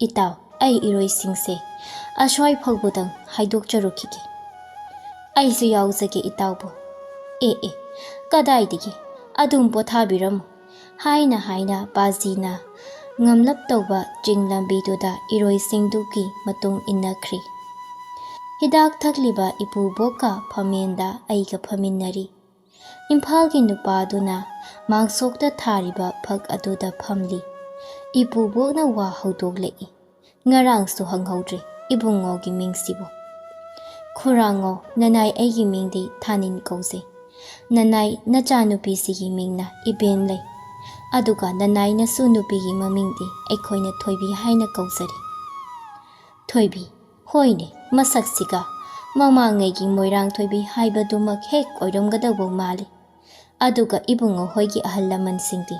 "ꯏꯇꯥꯎ, ꯑꯩ ꯏꯔꯣꯏꯁꯤꯡꯁꯦ ꯑꯁ꯭ꯋꯥꯏ ꯐꯥꯎꯕꯗꯪ ꯍꯥꯏꯗꯣꯛꯆꯔꯨꯈꯤꯒꯦ"꯫ "ꯑꯩꯁꯨ ꯌꯥꯎꯖꯒꯦ ꯏꯇꯥꯎꯕꯨ"꯫ "ꯑꯦ ꯑꯦ, ꯀꯗꯥꯏꯗꯒꯤ? ꯑꯗꯨꯝ ꯄꯣꯊꯥꯕꯤꯔꯝꯃꯨ" ꯍꯥꯏꯅ ꯍꯥꯏꯅ ꯕꯥꯖꯤꯅ ꯉꯝꯂꯞ ꯇꯧꯕ ꯆꯤꯡ ꯂꯝꯕꯤꯗꯨꯗ ꯏꯔꯣꯏꯁꯤꯡꯗꯨꯒꯤ ꯃꯇꯨꯡ ꯏꯟꯅꯈ꯭ꯔꯤ꯫ ꯍꯤꯗꯥꯛ ꯊꯛꯂꯤꯕ ꯏꯄꯨꯕꯣꯛꯀ ꯐꯝꯃꯦꯟꯗ ꯑꯩꯒ ꯐꯝꯃꯤꯟꯅꯔꯤ꯫ ꯏꯝꯐꯥꯜꯒꯤ ꯅꯨꯄꯥꯗꯨꯅ ꯃꯥꯡꯁꯣꯛꯇ ꯊꯥꯔꯤꯕ ꯐꯛ ꯑꯗꯨꯗ ꯐꯝꯂꯤ꯫ ꯏꯄꯨꯕꯣꯛꯅ ꯋꯥ ꯍꯧꯗꯣꯛꯂꯛꯏ꯫ ꯉꯔꯥꯡꯁꯨ ꯍꯪꯍꯧꯗ꯭ꯔꯦ ꯏꯕꯨꯡꯉꯣꯒꯤ ꯃꯤꯡꯁꯤꯕꯨ꯫ "ꯈꯨꯔꯥꯡꯉꯣ, ꯅꯅꯥꯏ ꯑꯩꯒꯤ ꯃꯤꯡꯗꯤ ꯊꯥꯅꯤꯟ ꯀꯧꯖꯩ꯫ ꯅꯅꯥꯏ ꯅꯆꯥꯅꯨꯄꯤꯁꯤꯒꯤ ꯃꯤꯡꯅ ꯏꯕꯦꯟ ꯂꯩ꯫ ꯑꯗꯨꯒ ꯅꯅꯥꯏ ꯅꯁꯨ ꯅꯨꯄꯤꯒꯤ ꯃꯃꯤꯡꯗꯤ ꯑꯩꯈꯣꯏꯅ ꯊꯣꯏꯕꯤ ꯍꯥꯏꯅ ꯀꯧꯖꯔꯤ꯫" "ꯊꯣꯏꯕꯤ? ꯍꯣꯏꯅꯦ, ꯃꯁꯛꯁꯤꯒ ꯃꯃꯥꯡꯉꯩꯒꯤ ꯃꯣꯏꯔꯥꯡ ꯊꯣꯏꯕꯤ ꯍꯥꯏꯕꯗꯨꯃꯛ ꯍꯦꯛ ꯑꯣꯏꯔꯝꯒꯗꯧꯕ ꯃꯥꯜꯂꯤ꯫ ꯑꯗꯨꯒ ꯏꯕꯨꯡꯉꯣ ꯍꯣꯏꯒꯤ ꯑꯍꯜ ꯂꯃꯟꯁꯤꯡꯗꯤ?"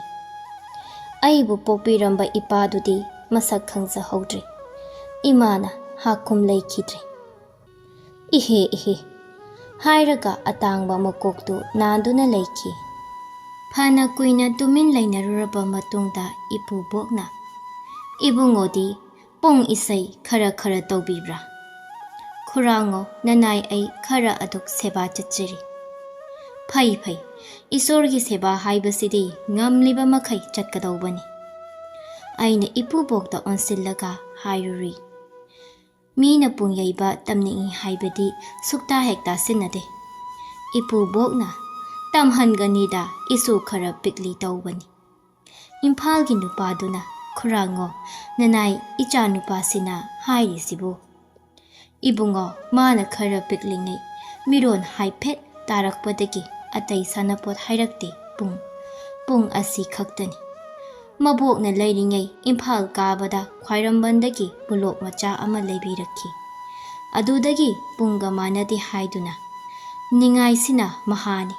"ꯑꯩꯕꯨ ꯄꯣꯛꯄꯤꯔꯝꯕ ꯏꯄꯥꯗꯨꯗꯤ ꯃꯁꯛ ꯈꯪꯖꯍꯧꯗ꯭ꯔꯦ꯫ ꯏꯃꯥꯅ ꯍꯥꯀꯨꯝ ꯂꯩꯈꯤꯗ꯭ꯔꯦ꯫" "ꯏꯍꯦ, ꯏꯍꯦ!" ꯍꯥꯏꯔꯒ ꯑꯇꯥꯡꯕ ꯃꯀꯣꯛꯇꯨ ꯅꯥꯟꯗꯨꯅ ꯂꯩꯈꯤ꯫ ꯐꯅ ꯀꯨꯏꯅ ꯇꯨꯃꯤꯟ ꯂꯩꯅꯔꯨꯔꯕ ꯃꯇꯨꯡꯗ ꯏꯄꯨꯕꯣꯛꯅ, "ꯏꯕꯨꯡꯉꯣꯗꯤ ꯄꯨꯡ ꯏꯁꯩ ꯈꯔ ꯈꯔ ꯇꯧꯕꯤꯕ꯭ꯔꯥ?" "ꯈꯨꯔꯥꯡꯉꯣ, ꯅꯅꯥꯏ ꯑꯩ ꯈꯔ ꯑꯗꯨꯛ ꯁꯦꯕꯥ ꯆꯠꯆꯔꯤ꯫" "ꯐꯩ, ꯐꯩ꯫ ꯏꯁꯣꯔꯒꯤ ꯁꯦꯕꯥ ꯍꯥꯏꯕꯁꯤꯗꯤ ꯉꯝꯂꯤꯕ ꯃꯈꯩ ꯆꯠꯀꯗꯧꯕꯅꯤ꯫" ꯑꯩꯅ ꯏꯄꯨꯕꯣꯛꯇ ꯑꯣꯟꯁꯤꯜꯂꯒ ꯍꯥꯏꯔꯨꯔꯤ꯫ ꯃꯤꯅ ꯄꯨꯡ ꯌꯩꯕ ꯇꯝꯅꯤꯡꯏ ꯍꯥꯏꯕꯗꯤ ꯁꯨꯛꯇꯥ ꯍꯦꯛ ꯇꯥꯁꯤꯟꯅꯗꯦ꯫ ꯏꯄꯨꯕꯣꯛꯅ, "ꯇꯝꯍꯟꯒꯅꯤꯗ, ꯏꯁꯨ ꯈꯔ ꯄꯤꯛꯂꯤ ꯇꯧꯕꯅꯤ꯫" ꯏꯝꯐꯥꯜꯒꯤ ꯅꯨꯄꯥꯗꯨꯅ, "ꯈꯨꯔꯥꯡꯉꯣ, ꯅꯅꯥꯏ ꯏꯆꯥ ꯅꯨꯄꯥꯁꯤꯅ ꯍꯥꯏꯔꯤꯁꯤꯕꯨ?" "ꯏꯕꯨꯡꯉꯣ, ꯃꯥꯅ ꯈꯔ ꯄꯤꯛꯂꯤꯉꯩ ꯃꯤꯔꯣꯟ ꯍꯥꯏꯐꯦꯠ ꯇꯥꯔꯛꯄꯗꯒꯤ ꯑꯇꯩ ꯁꯥꯟꯅꯄꯣꯠ ꯍꯥꯏꯔꯛꯇꯦ꯫ ꯄꯨꯡ, ꯄꯨꯡ ꯑꯁꯤ ꯈꯛꯇꯅꯤ꯫ ꯃꯕꯣꯛꯅ ꯂꯩꯔꯤꯉꯩ ꯏꯝꯐꯥꯜ ꯀꯥꯕꯗ ꯈ꯭ꯋꯥꯏꯔꯝꯕꯟꯗꯒꯤ ꯕꯨꯂꯣꯛ ꯃꯆꯥ ꯑꯃ ꯂꯩꯕꯤꯔꯛꯈꯤ꯫ ꯑꯗꯨꯗꯒꯤ ꯄꯨꯡꯒ ꯃꯥꯟꯅꯗꯦ ꯍꯥꯏꯗꯨꯅ ꯅꯤꯡꯉꯥꯏꯁꯤꯅ ꯃꯍꯥꯅꯤ꯫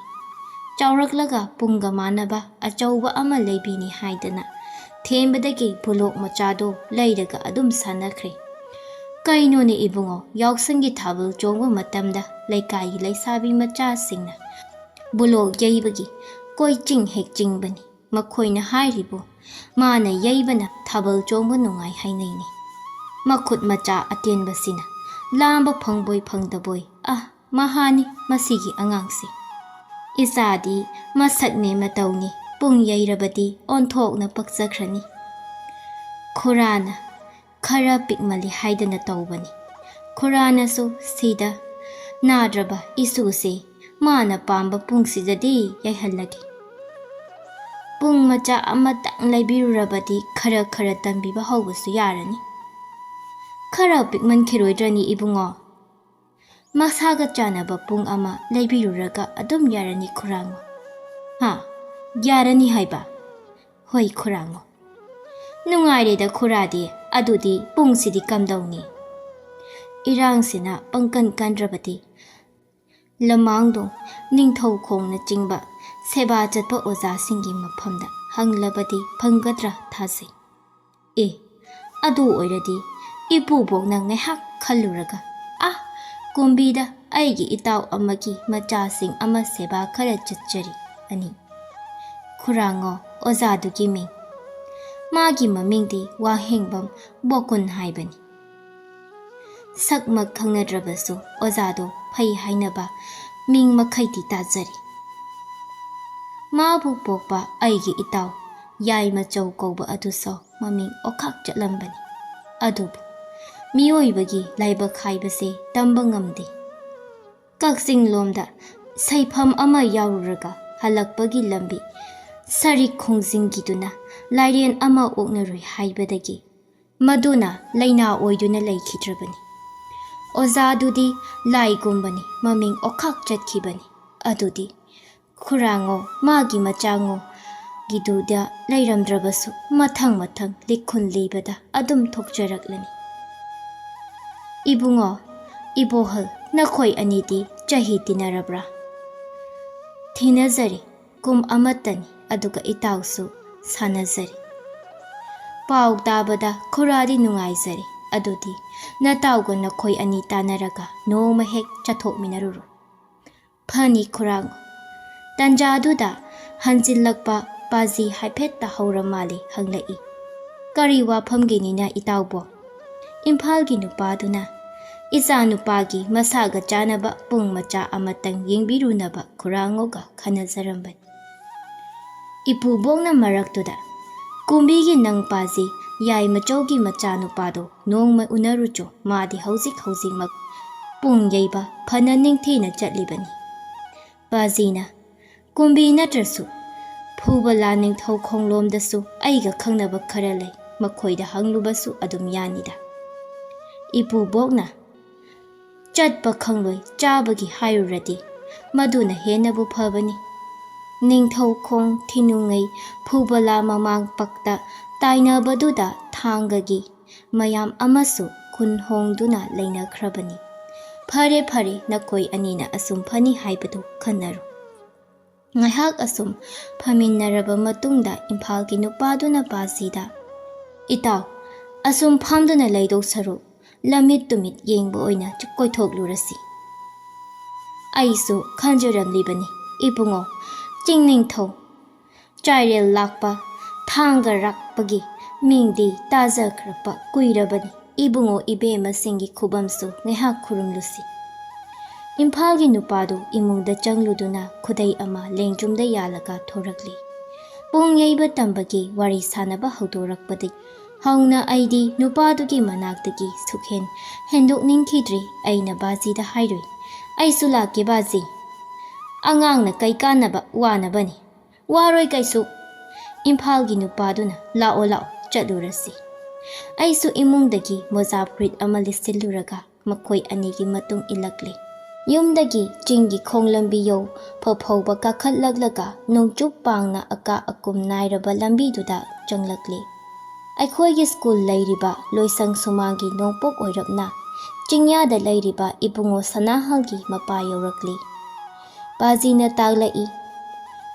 ꯆꯥꯎꯔꯛꯂꯒ ꯄꯨꯡꯒ ꯃꯥꯟꯅꯕ ꯑꯆꯧꯕ ꯑꯃ ꯂꯩꯕꯤꯅꯤ ꯍꯥꯏꯗꯅ ꯊꯦꯝꯕꯗꯒꯤ ꯕꯨꯂꯣꯛ ꯃꯆꯥꯗꯣ ꯂꯩꯔꯒ ꯑꯗꯨꯝ ꯁꯥꯟꯅꯈ꯭ꯔꯦ꯫ ꯀꯩꯅꯣꯅꯦ ꯏꯕꯨꯡꯉꯣ, ꯌꯥꯎꯁꯪꯒꯤ ꯊꯥꯕꯜ ꯆꯣꯡꯕ ꯃꯇꯝꯗ ꯂꯩꯀꯥꯏꯒꯤ ꯂꯩꯁꯥꯕꯤ ꯃꯆꯥꯁꯤꯡꯅ ꯕꯨꯂꯣꯛ ꯌꯩꯕꯒꯤ ꯀꯣꯏꯆꯤꯡ ꯍꯦꯛ ꯆꯤꯡꯕꯅꯤ꯫ ꯃꯈꯣꯏꯅ ꯍꯥꯏꯔꯤꯕꯨ ꯃꯥꯅ ꯌꯩꯕꯅ ꯊꯥꯕꯜ ꯆꯣꯡꯕ ꯅꯨꯡꯉꯥꯏ ꯍꯥꯏꯅꯩꯅꯤ꯫ ꯃꯈꯨꯠ ꯃꯆꯥ ꯑꯇꯦꯟꯕꯁꯤꯅ ꯂꯥꯝꯕ ꯐꯪꯕꯣꯏ ꯐꯪꯗꯕꯣꯏ, ꯑ, ꯃꯍꯥꯅꯤ ꯃꯁꯤꯒꯤ ꯑꯉꯥꯡꯁꯦ꯫ ꯏꯆꯥꯗꯤ ꯃꯁꯛꯅꯦ ꯃꯇꯧꯅꯤ, ꯄꯨꯡ ꯌꯩꯔꯕꯗꯤ ꯑꯣꯟꯊꯣꯛꯅ ꯄꯛꯆꯈ꯭ꯔꯅꯤ꯫ ꯈꯨꯔꯥꯅ ꯈꯔ ꯄꯤꯛꯃꯜꯂꯤ ꯍꯥꯏꯗꯅ ꯇꯧꯕꯅꯤ꯫ ꯈꯨꯔꯥꯅꯁꯨ ꯁꯤꯗ ꯅꯥꯗ꯭ꯔꯕ ꯏꯁꯨꯁꯦ ꯃꯥꯅ ꯄꯥꯝꯕ ꯄꯨꯡꯁꯤꯗꯗꯤ ꯌꯩꯍꯜꯂꯒꯦ꯫ ꯄꯨꯡ ꯃꯆꯥ ꯑꯃꯇꯪ ꯂꯩꯕꯤꯔꯨꯔꯕꯗꯤ ꯈꯔ ꯈꯔ ꯇꯝꯕꯤꯕ ꯍꯧꯕꯁꯨ ꯌꯥꯔꯅꯤ꯫ "ꯈꯔ ꯄꯤꯛꯃꯟꯈꯤꯔꯣꯏꯗ꯭ꯔꯅꯤ ꯏꯕꯨꯡꯉꯣ? ꯃꯁꯥꯒ ꯆꯥꯟꯅꯕ ꯄꯨꯡ ꯑꯃ ꯂꯩꯕꯤꯔꯨꯔꯒ ꯑꯗꯨꯝ ꯌꯥꯔꯅꯤ ꯈꯨꯔꯥꯡꯉꯣ꯫" "ꯍꯥ? ꯌꯥꯔꯅꯤ ꯍꯥꯏꯕ?" "ꯍꯣꯏ ꯈꯨꯔꯥꯡꯉꯣ꯫" "ꯅꯨꯡꯉꯥꯏꯔꯦꯗ ꯈꯨꯔꯥꯗꯤ, ꯑꯗꯨꯗꯤ ꯄꯨꯡꯁꯤꯗꯤ ꯀꯝꯗꯧꯅꯤ?" ꯏꯔꯥꯡꯁꯤꯅ ꯄꯪꯀꯟ ꯀꯟꯗ꯭ꯔꯕꯗꯤ ꯂꯃꯥꯡꯗꯣꯡ, ꯅꯤꯡꯊꯧꯈꯣꯡꯅꯆꯤꯡꯕ ꯁꯦꯕꯥ ꯆꯠꯄ ꯑꯣꯖꯥꯁꯤꯡꯒꯤ ꯃꯐꯝꯗ ꯍꯪꯂꯕꯗꯤ ꯐꯪꯒꯗ꯭ꯔꯥ ꯊꯥꯖꯩ꯫ ꯑꯦ, ꯑꯗꯨ ꯑꯣꯏꯔꯗꯤ ꯏꯄꯨꯕꯣꯛꯅ ꯉꯥꯏꯍꯥꯛ ꯈꯜꯂꯨꯔꯒ, "ꯑꯥ, ꯀꯨꯝꯕꯤꯗ ꯑꯩꯒꯤ ꯏꯇꯥꯎ ꯑꯃꯒꯤ ꯃꯆꯥꯁꯤꯡ ꯑꯃ ꯁꯦꯕꯥ ꯈꯔ ꯆꯠꯆꯔꯤ ꯑꯅꯤ꯫ ꯈꯨꯔꯥꯡꯉꯣ ꯑꯣꯖꯥꯗꯨꯒꯤ ꯃꯤꯡ꯫ ꯃꯥꯒꯤ ꯃꯃꯤꯡꯗꯤ ꯋꯥꯍꯦꯡꯕꯝ ꯕꯣꯀꯨꯟ ꯍꯥꯏꯕꯅꯤ꯫ ꯁꯛꯃꯛ ꯈꯪꯅꯗ꯭ꯔꯕꯁꯨ ꯑꯣꯖꯥꯗꯣ ꯐꯩ ꯍꯥꯏꯅꯕ ꯃꯤꯡ ꯃꯈꯩꯗꯤ ꯇꯥꯖꯔꯤ꯫ ꯃꯥꯕꯨ ꯄꯣꯛꯄ ꯑꯩꯒꯤ ꯏꯇꯥꯎ ꯌꯥꯏꯃꯆꯧ ꯀꯧꯕ ꯑꯗꯨꯁꯨ ꯃꯃꯤꯡ ꯑꯣꯈꯥꯛ ꯆꯠꯂꯝꯕꯅꯤ꯫ ꯑꯗꯨꯕꯨ ꯃꯤꯑꯣꯏꯕꯒꯤ ꯂꯥꯏꯕꯛ ꯍꯥꯏꯕꯁꯦ ꯇꯝꯕ ꯉꯝꯗꯦ꯫ ꯀꯛꯆꯤꯡ ꯂꯣꯝꯗ ꯁꯩꯐꯝ ꯑꯃ ꯌꯥꯎꯔꯨꯔꯒ ꯍꯜꯂꯛꯄꯒꯤ ꯂꯝꯕꯤ ꯁꯔꯤꯛ ꯈꯣꯡꯖꯤꯟꯈꯤꯗꯨꯅ ꯂꯥꯏꯔꯦꯟ ꯑꯃ ꯑꯣꯛꯅꯔꯨꯏ ꯍꯥꯏꯕꯗꯒꯤ ꯃꯗꯨꯅ ꯂꯥꯏꯅꯥ ꯑꯣꯏꯗꯨꯅ ꯂꯩꯈꯤꯗ꯭ꯔꯕꯅꯤ꯫ ꯑꯣꯖꯥꯗꯨꯗꯤ ꯂꯥꯏꯒꯨꯝꯕꯅꯤ, ꯃꯃꯤꯡ ꯑꯣꯈꯥꯛ ꯆꯠꯈꯤꯕꯅꯤ꯫ ꯑꯗꯨꯗꯤ ꯈꯨꯔꯥꯡꯉꯣ, ꯃꯥꯒꯤ ꯃꯆꯥꯉꯣ ꯒꯤꯗꯨꯗ ꯂꯩꯔꯝꯗ꯭ꯔꯕꯁꯨ ꯃꯊꯪ ꯃꯊꯪ ꯂꯤꯈꯨꯟ ꯂꯤꯕꯗ ꯑꯗꯨꯝ ꯊꯣꯛꯆꯔꯛꯂꯅꯤ꯫ ꯏꯕꯨꯡꯉꯣ, ꯏꯕꯣꯍꯜ, ꯅꯈꯣꯏ ꯑꯅꯤꯗꯤ ꯆꯍꯤ ꯇꯤꯟꯅꯔꯕ꯭ꯔꯥ? ꯇꯤꯟꯅꯖꯔꯤ, ꯀꯨꯝ ꯑꯃꯠꯇꯅꯤ, ꯑꯗꯨꯒ ꯏꯇꯥꯎꯁꯨ ꯁꯥꯟꯅꯖꯔꯤ꯫ ꯄꯥꯎ ꯇꯥꯕꯗ ꯈꯨꯔꯥꯗꯤ ꯅꯨꯡꯉꯥꯏꯖꯔꯦ꯫ ꯑꯗꯨꯗꯤ ꯅꯇꯥꯎꯒ ꯅꯈꯣꯏ ꯑꯅꯤ ꯇꯥꯟꯅꯔꯒ ꯅꯣꯡꯃ ꯍꯦꯛ ꯆꯠꯊꯣꯛꯃꯤꯟꯅꯔꯨꯔꯣ꯫ ꯐꯅꯤ ꯈꯨꯔꯥꯡ꯫ ꯇꯟꯖꯥꯗꯨꯗ ꯍꯟꯖꯤꯜꯂꯛꯄ ꯄꯥꯖꯤ ꯍꯥꯏꯐꯦꯠ ꯇꯥꯍꯧꯔ ꯃꯥꯜꯂꯦ, ꯍꯪꯂꯛꯏ, "ꯀꯔꯤ ꯋꯥꯐꯝꯒꯤꯅꯤꯅ ꯏꯇꯥꯎꯕꯣ?" ꯏꯝꯐꯥꯜꯒꯤ ꯅꯨꯄꯥꯗꯨꯅ ꯏꯆꯥ ꯅꯨꯄꯥꯒꯤ ꯃꯁꯥꯒ ꯆꯥꯅꯕ ꯄꯨꯡ ꯃꯆꯥ ꯑꯃꯇꯪ ꯌꯦꯡꯕꯤꯔꯨꯅꯕ ꯈꯨꯔꯥꯡꯉꯣꯒ ꯈꯟꯅꯖꯔꯝꯕꯅꯤ꯫ ꯏꯄꯨꯕꯣꯛꯅ ꯃꯔꯛꯇꯨꯗ, "ꯀꯨꯝꯕꯤꯒꯤ ꯅꯪ ꯄꯥꯖꯤ ꯌꯥꯏꯃꯆꯧꯒꯤ ꯃꯆꯥꯅꯨꯄꯥꯗꯣ ꯅꯣꯡꯃ ꯎꯅꯔꯨꯆꯣ, ꯃꯥꯗꯤ ꯍꯧꯖꯤꯛ ꯍꯧꯖꯤꯛꯃꯛ ꯄꯨꯡ ꯌꯩꯕ ꯐꯅ ꯅꯤꯡꯊꯤꯅ ꯆꯠꯂꯤꯕꯅꯤ꯫" ꯄꯥꯖꯤꯅ, "ꯀꯨꯝꯕꯤ ꯅꯠꯇ꯭ꯔꯁꯨ ꯐꯨꯕꯂꯥ ꯅꯤꯡꯊꯧ ꯈꯣꯡꯂꯣꯝꯗꯁꯨ ꯑꯩꯒ ꯈꯪꯅꯕ ꯈꯔ ꯂꯩ, ꯃꯈꯣꯏꯗ ꯍꯪꯂꯨꯕꯁꯨ ꯑꯗꯨꯝ ꯌꯥꯅꯤꯗ꯫" ꯏꯄꯨꯕꯣꯛꯅ "ꯆꯠꯄ ꯈꯪꯂꯣꯏ ꯆꯥꯕꯒꯤ ꯍꯥꯏꯔꯨꯔꯗꯤ ꯃꯗꯨꯅ ꯍꯦꯟꯅꯕꯨ ꯐꯕꯅꯤ꯫ ꯅꯤꯡꯊꯧꯈꯣꯡ ꯊꯤꯅꯨꯡꯉꯩ ꯐꯨꯕꯂꯥ ꯃꯃꯥꯡ ꯄꯛꯇ ꯇꯥꯏꯅꯕꯗꯨꯗ ꯊꯥꯡꯒꯒꯤ ꯃꯌꯥꯝ ꯑꯃꯁꯨ ꯈꯨꯟ ꯍꯣꯡꯗꯨꯅ ꯂꯩꯅꯈ꯭ꯔꯕꯅꯤ꯫ ꯐꯔꯦ, ꯐꯔꯦ, ꯅꯈꯣꯏ ꯑꯅꯤꯅ ꯑꯁꯨꯝ ꯐꯅꯤ ꯍꯥꯏꯕꯗꯨ ꯈꯟꯅꯔꯨ"꯫ ꯉꯥꯏꯍꯥꯛ ꯑꯁꯨꯝ ꯐꯝꯃꯤꯟꯅꯔꯕ ꯃꯇꯨꯡꯗ ꯏꯝꯐꯥꯜꯒꯤ ꯅꯨꯄꯥꯗꯨꯅ ꯄꯥꯖꯤꯗ, "ꯏꯇꯥꯎ, ꯑꯁꯨꯝ ꯐꯝꯗꯨꯅ ꯂꯩꯗꯧ ꯁꯔꯨꯛ ꯂꯝꯃꯤꯠ ꯇꯨꯃꯤꯠ ꯌꯦꯡꯕ ꯑꯣꯏꯅ ꯀꯣꯏꯊꯣꯛꯂꯨꯔꯁꯤ"꯫ ꯑꯩꯁꯨ ꯈꯟꯖꯔꯝꯂꯤꯕꯅꯤ, ꯏꯕꯨꯡꯉꯣ, ꯆꯤꯡꯅꯤꯡꯊꯧ ꯆꯥꯏꯔꯦꯜ ꯂꯥꯛꯄ ꯊꯥꯡꯒ ꯔꯥꯛꯄꯒꯤ ꯃꯤꯡꯗꯤ ꯇꯥꯖꯈ꯭ꯔꯕ ꯀꯨꯏꯔꯕꯅꯤ꯫ ꯏꯕꯨꯡꯉꯣ ꯏꯕꯦꯝꯃꯁꯤꯡꯒꯤ ꯈꯨꯕꯝꯁꯨ ꯉꯥꯏꯍꯥꯛ ꯈꯨꯔꯨꯝꯂꯨꯁꯤ꯫ ꯏꯝꯐꯥꯜꯒꯤ ꯅꯨꯄꯥꯗꯨ ꯏꯃꯨꯡꯗ ꯆꯪꯂꯨꯗꯨꯅ ꯈꯨꯗꯩ ꯑꯃ ꯂꯦꯡꯖꯨꯝꯗ ꯌꯥꯜꯂꯒ ꯊꯣꯔꯛꯂꯤ꯫ ꯄꯨꯡ ꯌꯩꯕ ꯇꯝꯕꯒꯤ ꯋꯥꯔꯤ ꯁꯥꯟꯅꯕ ꯍꯧꯗꯣꯔꯛꯄꯗꯒꯤ ꯍꯧꯅ ꯑꯩꯗꯤ ꯅꯨꯄꯥꯗꯨꯒꯤ ꯃꯅꯥꯛꯇꯒꯤ ꯁꯨꯛꯍꯦꯟ ꯍꯦꯟꯗꯣꯛꯅꯤꯡꯈꯤꯗ꯭ꯔꯤ꯫ ꯑꯩꯅ ꯕꯥꯖꯤꯗ ꯍꯥꯏꯔꯨꯏ, "ꯑꯩꯁꯨ ꯂꯥꯛꯀꯦ ꯕꯥꯖꯤ꯫ ꯑꯉꯥꯡꯅ ꯀꯩ ꯀꯥꯟꯅꯕ ꯋꯥꯅꯕꯅꯤ꯫ ꯋꯥꯔꯣꯏ ꯀꯩꯁꯨ"꯫ ꯏꯝꯐꯥꯜꯒꯤ ꯅꯨꯄꯥꯗꯨꯅ, "ꯂꯥꯛꯑꯣ, ꯂꯥꯛꯑꯣ, ꯆꯠꯂꯨꯔꯁꯤ"꯫ ꯑꯩꯁꯨ ꯏꯃꯨꯡꯗꯒꯤ ꯃꯣꯖꯥ ꯐꯨꯔꯤꯠ ꯑꯃ ꯂꯤꯠꯁꯤꯜꯂꯨꯔꯒ ꯃꯈꯣꯏ ꯑꯅꯤꯒꯤ ꯃꯇꯨꯡ ꯏꯜꯂꯛꯂꯦ꯫ ꯌꯨꯝꯗꯒꯤ ꯆꯤꯡꯒꯤ ꯈꯣꯡ ꯂꯝꯕꯤ ꯌꯧ ꯐꯥꯎꯕ ꯀꯥꯈꯠꯂꯛꯂꯒ ꯅꯣꯡꯆꯨꯞ ꯄꯥꯡꯅ ꯑꯀꯥ ꯑꯀꯨꯝ ꯅꯥꯏꯔꯕ ꯂꯝꯕꯤꯗꯨꯗ ꯆꯪꯂꯛꯂꯦ꯫ ꯑꯩꯈꯣꯏꯒꯤ ꯁ꯭ꯀꯨꯜ ꯂꯩꯔꯤꯕ ꯂꯣꯏꯁꯪ ꯁꯨꯃꯥꯡꯒꯤ ꯅꯣꯡꯄꯣꯛ ꯑꯣꯏꯔꯞꯅ ꯆꯤꯡꯌꯥꯗ ꯂꯩꯔꯤꯕ ꯏꯕꯨꯡꯉꯣ ꯁꯅꯥꯍꯜꯒꯤ ꯃꯄꯥ ꯌꯧꯔꯛꯂꯤ꯫ ꯄꯥꯖꯤꯅ ꯇꯥꯛꯂꯛꯏ,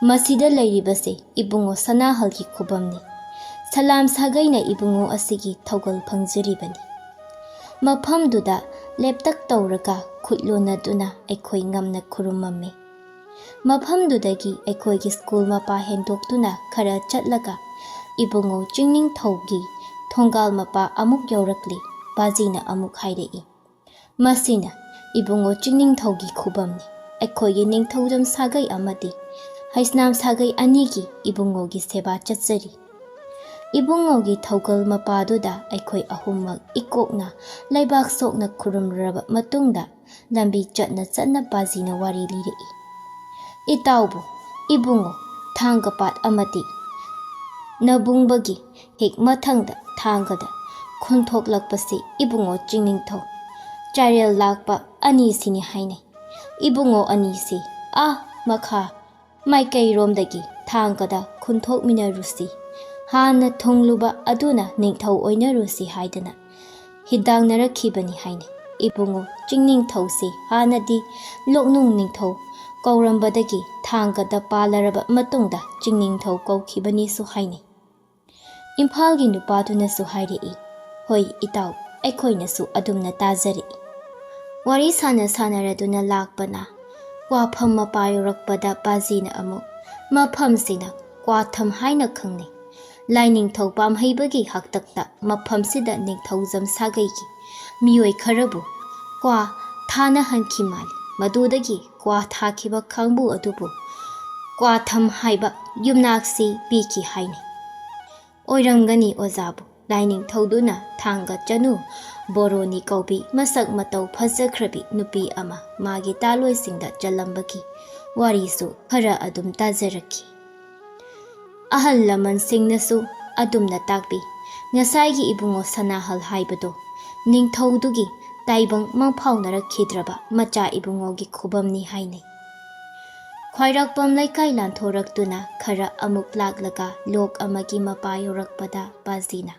"ꯃꯁꯤꯗ ꯂꯩꯔꯤꯕꯁꯦ ꯏꯕꯨꯡꯉꯣ ꯁꯅꯥꯍꯜꯒꯤ ꯈꯨꯕꯝꯅꯤ꯫ ꯁꯂꯥꯝ ꯁꯥꯒꯩꯅ ꯏꯕꯨꯡꯉꯣ ꯑꯁꯤꯒꯤ ꯊꯧꯒꯜ ꯐꯪꯖꯔꯤꯕꯅꯤ"꯫ ꯃꯐꯝꯗꯨꯗ ꯂꯦꯞꯇꯛ ꯇꯧꯔꯒ ꯈꯨꯠ ꯂꯣꯟꯅꯗꯨꯅ ꯑꯩꯈꯣꯏ ꯉꯝꯅ ꯈꯨꯔꯨꯝꯃꯝꯃꯤ꯫ ꯃꯐꯝꯗꯨꯗꯒꯤ ꯑꯩꯈꯣꯏꯒꯤ ꯁ꯭ꯀꯨꯜ ꯃꯄꯥ ꯍꯦꯟꯗꯣꯛꯇꯨꯅ ꯈꯔ ꯆꯠꯂꯒ ꯏꯕꯨꯡꯉꯣ ꯆꯤꯡꯅꯤꯡꯊꯧꯒꯤ ꯊꯣꯡꯒꯥꯜ ꯃꯄꯥ ꯑꯃꯨꯛ ꯌꯧꯔꯛꯂꯤ꯫ ꯄꯥꯖꯤꯅ ꯑꯃꯨꯛ ꯍꯥꯏꯔꯛꯏ, "ꯃꯁꯤꯅ ꯏꯕꯨꯡꯉꯣ ꯆꯤꯡꯅꯤꯡꯊꯧꯒꯤ ꯈꯨꯕꯝꯅꯤ꯫ ꯑꯩꯈꯣꯏꯒꯤ ꯅꯤꯡꯊꯧꯖꯝ ꯁꯥꯒꯩ ꯑꯃꯗꯤ ꯍꯩꯁꯅꯥꯝ ꯁꯥꯒꯩ ꯑꯅꯤꯒꯤ ꯏꯕꯨꯡꯉꯣꯒꯤ ꯁꯦꯕꯥ ꯆꯠꯆꯔꯤ"꯫ ꯏꯕꯨꯡꯉꯣꯒꯤ ꯊꯧꯒꯜ ꯃꯄꯥꯗꯨꯗ ꯑꯩꯈꯣꯏ ꯑꯍꯨꯝꯃꯛ ꯏꯀꯣꯛꯅ ꯂꯩꯕꯥꯛ ꯁꯣꯛꯅ ꯈꯨꯔꯨꯝꯂꯔꯕ ꯃꯇꯨꯡꯗ ꯂꯝꯕꯤ ꯆꯠꯅ ꯆꯠꯅ ꯄꯥꯖꯤꯅ ꯋꯥꯔꯤ ꯂꯤꯔꯛꯏ꯫ "ꯏꯇꯥꯎꯕꯨ, ꯏꯕꯨꯡꯉꯣ, ꯊꯥꯡꯒ ꯄꯥꯠ ꯑꯃꯗꯤ ꯅꯕꯨꯡꯕꯒꯤ ꯍꯦꯛ ꯃꯊꯪꯗ ꯊꯥꯡꯒꯗ ꯈꯨꯟꯊꯣꯛꯂꯛꯄꯁꯤ ꯏꯕꯨꯡꯉꯣ ꯆꯤꯡꯅꯤꯡꯊꯧ ꯆꯥꯔꯦꯜ ꯂꯥꯛꯄ ꯑꯅꯤꯁꯤꯅꯤ ꯍꯥꯏꯅꯩ꯫ ꯏꯕꯨꯡꯉꯣ ꯑꯅꯤꯁꯤ ꯑꯥ ꯃꯈꯥ ꯃꯥꯏꯀꯩꯔꯣꯝꯗꯒꯤ ꯊꯥꯡꯒꯗ ꯈꯨꯟꯊꯣꯛꯃꯤꯟꯅꯔꯨꯁꯤ, ꯍꯥꯟꯅ ꯊꯨꯡꯂꯨꯕ ꯑꯗꯨꯅ ꯅꯤꯡꯊꯧ ꯑꯣꯏꯅꯔꯨꯁꯤ ꯍꯥꯏꯗꯅ ꯍꯤꯗꯥꯡꯅꯔꯛꯈꯤꯕꯅꯤ ꯍꯥꯏꯅꯩ꯫ ꯏꯕꯨꯡꯉꯣ ꯆꯤꯡꯅꯤꯡꯊꯧꯁꯤ ꯍꯥꯟꯅꯗꯤ ꯂꯣꯛꯅꯨꯡ ꯅꯤꯡꯊꯧ ꯀꯧꯔꯝꯕꯗꯒꯤ ꯊꯥꯡꯒꯗ ꯄꯥꯜꯂꯔꯕ ꯃꯇꯨꯡꯗ ꯆꯤꯡꯅꯤꯡꯊꯧ ꯀꯧꯈꯤꯕꯅꯤꯁꯨ ꯍꯥꯏꯅꯩ꯫ ꯏꯝꯐꯥꯜꯒꯤ ꯅꯨꯄꯥꯗꯨꯅꯁꯨ ꯍꯥꯏꯔꯛꯏ, "ꯍꯣꯏ ꯏꯇꯥꯎ, ꯑꯩꯈꯣꯏꯅꯁꯨ ꯑꯗꯨꯝꯅ ꯇꯥꯖꯔꯛꯏ"꯫ ꯋꯥꯔꯤ ꯁꯥꯟꯅ ꯁꯥꯟꯅꯔꯗꯨꯅ ꯂꯥꯛꯄꯅ ꯋꯥꯐꯝ ꯃꯄꯥ ꯌꯧꯔꯛꯄꯗ ꯄꯥꯖꯤꯅ ꯑꯃꯨꯛ ꯃꯐꯝꯁꯤꯅ ꯀ꯭ꯋꯥꯊꯝ ꯍꯥꯏꯅ ꯈꯪꯅꯩ꯫ ꯂꯥꯏꯅꯤꯡꯊꯧ ꯄꯥꯝꯍꯩꯕꯒꯤ ꯍꯥꯛꯇꯛꯇ ꯃꯐꯝꯁꯤꯗ ꯅꯤꯡꯊꯧꯖꯝ ꯁꯥꯒꯩꯒꯤ ꯃꯤꯑꯣꯏ ꯈꯔꯕꯨ ꯀ꯭ꯋꯥ ꯊꯥꯅꯍꯟꯈꯤ ꯃꯥꯜꯂꯤ꯫ ꯃꯗꯨꯗꯒꯤ ꯀ꯭ꯋꯥ ꯊꯥꯈꯤꯕ ꯀꯥꯡꯕꯨ ꯑꯗꯨꯕꯨ ꯀ꯭ꯋꯥꯊꯝ ꯍꯥꯏꯕ ꯌꯨꯝꯅꯥꯛꯁꯤ ꯄꯤꯈꯤ ꯍꯥꯏꯅꯩ꯫ ꯑꯣꯏꯔꯝꯒꯅꯤ ꯑꯣꯖꯥꯕꯨ꯫ ꯂꯥꯏꯅꯤꯡꯊꯧꯗꯨꯅ ꯊꯥꯡꯒ ꯆꯅꯨ ꯕꯣꯔꯣꯅꯤ ꯀꯧꯕꯤ ꯃꯁꯛ ꯃꯇꯧ ꯐꯖꯈ꯭ꯔꯕꯤ ꯅꯨꯄꯤ ꯑꯃ ꯃꯥꯒꯤ ꯇꯥꯂꯣꯏꯁꯤꯡꯗ ꯆꯜꯂꯝꯕꯒꯤ ꯋꯥꯔꯤꯁꯨ ꯈꯔ ꯑꯗꯨꯝ ꯇꯥꯖꯔꯛꯈꯤ꯫ ꯑꯍꯜ ꯂꯃꯟꯁꯤꯡꯅꯁꯨ ꯑꯗꯨꯝꯅ ꯇꯥꯛꯄꯤ, ꯉꯁꯥꯏꯒꯤ ꯏꯕꯨꯡꯉꯣ ꯁꯅꯥꯍꯜ ꯍꯥꯏꯕꯗꯣ ꯅꯤꯡꯊꯧꯗꯨꯒꯤ ꯇꯥꯏꯕꯪ ꯃꯪꯐꯥꯎꯅꯔꯛꯈꯤꯗ꯭ꯔꯕ ꯃꯆꯥ ꯏꯕꯨꯡꯉꯣꯒꯤ ꯈꯨꯕꯝꯅꯤ ꯍꯥꯏꯅꯩ꯫ ꯈ꯭ꯋꯥꯏꯔꯥꯛꯄꯝ ꯂꯩꯀꯥꯏ ꯂꯥꯟꯊꯣꯔꯛꯇꯨꯅ ꯈꯔ ꯑꯃꯨꯛ ꯂꯥꯛꯂꯒ ꯂꯣꯛ ꯑꯃꯒꯤ ꯃꯄꯥ ꯌꯧꯔꯛꯄꯗ ꯄꯥꯖꯤꯅ,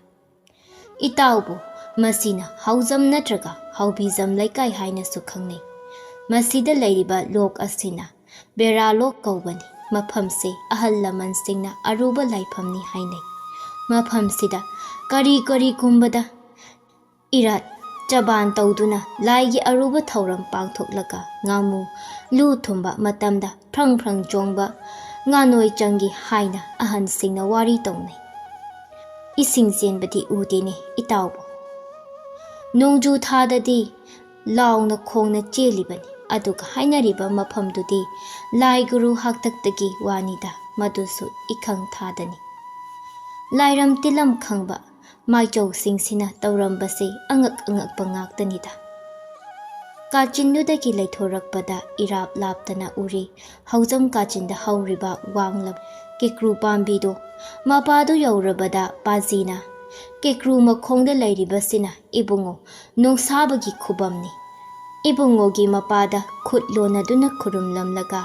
"ꯏꯇꯥꯎꯕꯨ, ꯃꯁꯤꯅ ꯍꯥꯎꯖꯝ ꯅꯠꯇ꯭ꯔꯒ ꯍꯥꯎꯕꯤꯖꯝ ꯂꯩꯀꯥꯏ ꯍꯥꯏꯅꯁꯨ ꯈꯪꯅꯩ꯫ ꯃꯁꯤꯗ ꯂꯩꯔꯤꯕ ꯂꯣꯛ ꯑꯁꯤꯅ ꯕꯦꯔꯥ ꯂꯣꯛ ꯀꯧꯕꯅꯤ꯫ ꯃꯐꯝꯁꯦ ꯑꯍꯜ ꯂꯃꯟꯁꯤꯡꯅ ꯑꯔꯨꯕ ꯂꯥꯏꯐꯝꯅꯤ ꯍꯥꯏꯅꯩ꯫ ꯃꯐꯝꯁꯤꯗ ꯀꯔꯤ ꯀꯔꯤꯒꯨꯝꯕꯗ ꯏꯔꯥꯠ ꯆꯕꯥꯟ ꯇꯧꯗꯨꯅ ꯂꯥꯏꯒꯤ ꯑꯔꯨꯕ ꯊꯧꯔꯝ ꯄꯥꯡꯊꯣꯛꯂꯒ ꯉꯥꯃꯨ ꯂꯨ ꯊꯨꯝꯕ ꯃꯇꯝꯗ ꯐ꯭ꯔꯪ ꯐ꯭ꯔꯪ ꯆꯣꯡꯕ ꯉꯥꯅꯣꯏ ꯆꯪꯈꯤ ꯍꯥꯏꯅ ꯑꯍꯟꯁꯤꯡꯅ ꯋꯥꯔꯤ ꯇꯧꯅꯩ꯫ ꯏꯁꯤꯡ ꯆꯦꯟꯕꯗꯤ ꯎꯗꯦꯅꯦ ꯏꯇꯥꯎꯕꯨ꯫ ꯅꯣꯡꯖꯨ ꯊꯥꯗꯗꯤ ꯂꯥꯎꯅ ꯈꯣꯡꯅ ꯆꯦꯜꯂꯤꯕꯅꯤ꯫ ꯑꯗꯨꯒ ꯍꯥꯏꯅꯔꯤꯕ ꯃꯐꯝꯗꯨꯗꯤ ꯂꯥꯏ ꯒꯨꯔꯨ ꯍꯥꯛꯇꯛꯇꯒꯤ ꯋꯥꯅꯤꯗ, ꯃꯗꯨꯁꯨ ꯏꯈꯪ ꯊꯥꯗꯅꯤ"꯫ ꯂꯥꯏꯔꯝ ꯇꯤꯂꯝ ꯈꯪꯕ ꯃꯥꯏꯆꯧꯁꯤꯡꯁꯤꯅ ꯇꯧꯔꯝꯕꯁꯤ ꯑꯉꯛ ꯑꯉꯛꯄ ꯉꯥꯛꯇꯅꯤꯗ꯫ ꯀꯥꯆꯤꯟꯗꯨꯗꯒꯤ ꯂꯩꯊꯣꯔꯛꯄꯗ ꯏꯔꯥꯞ ꯂꯥꯞꯇꯅ ꯎꯔꯤ ꯍꯧꯖꯝ ꯀꯥꯆꯤꯟꯗ ꯍꯧꯔꯤꯕ ꯋꯥꯡꯂꯕ ꯀꯦꯀ꯭ꯔꯨ ꯄꯥꯝꯕꯤꯗꯨ꯫ ꯃꯄꯥꯗꯨ ꯌꯧꯔꯕꯗ ꯄꯥꯖꯤꯅ ꯀꯦꯀ꯭ꯔꯨ ꯃꯈꯣꯡꯗ ꯂꯩꯔꯤꯕꯁꯤꯅ ꯏꯕꯨꯡꯉꯣ ꯅꯣꯡꯁꯥꯕꯒꯤ ꯈꯨꯕꯝꯅꯤ꯫ ꯏꯕꯨꯡꯉꯣꯒꯤ ꯃꯄꯥꯗ ꯈꯨꯠ ꯂꯣꯟꯅꯗꯨꯅ ꯈꯨꯔꯨꯝꯂꯝꯂꯒ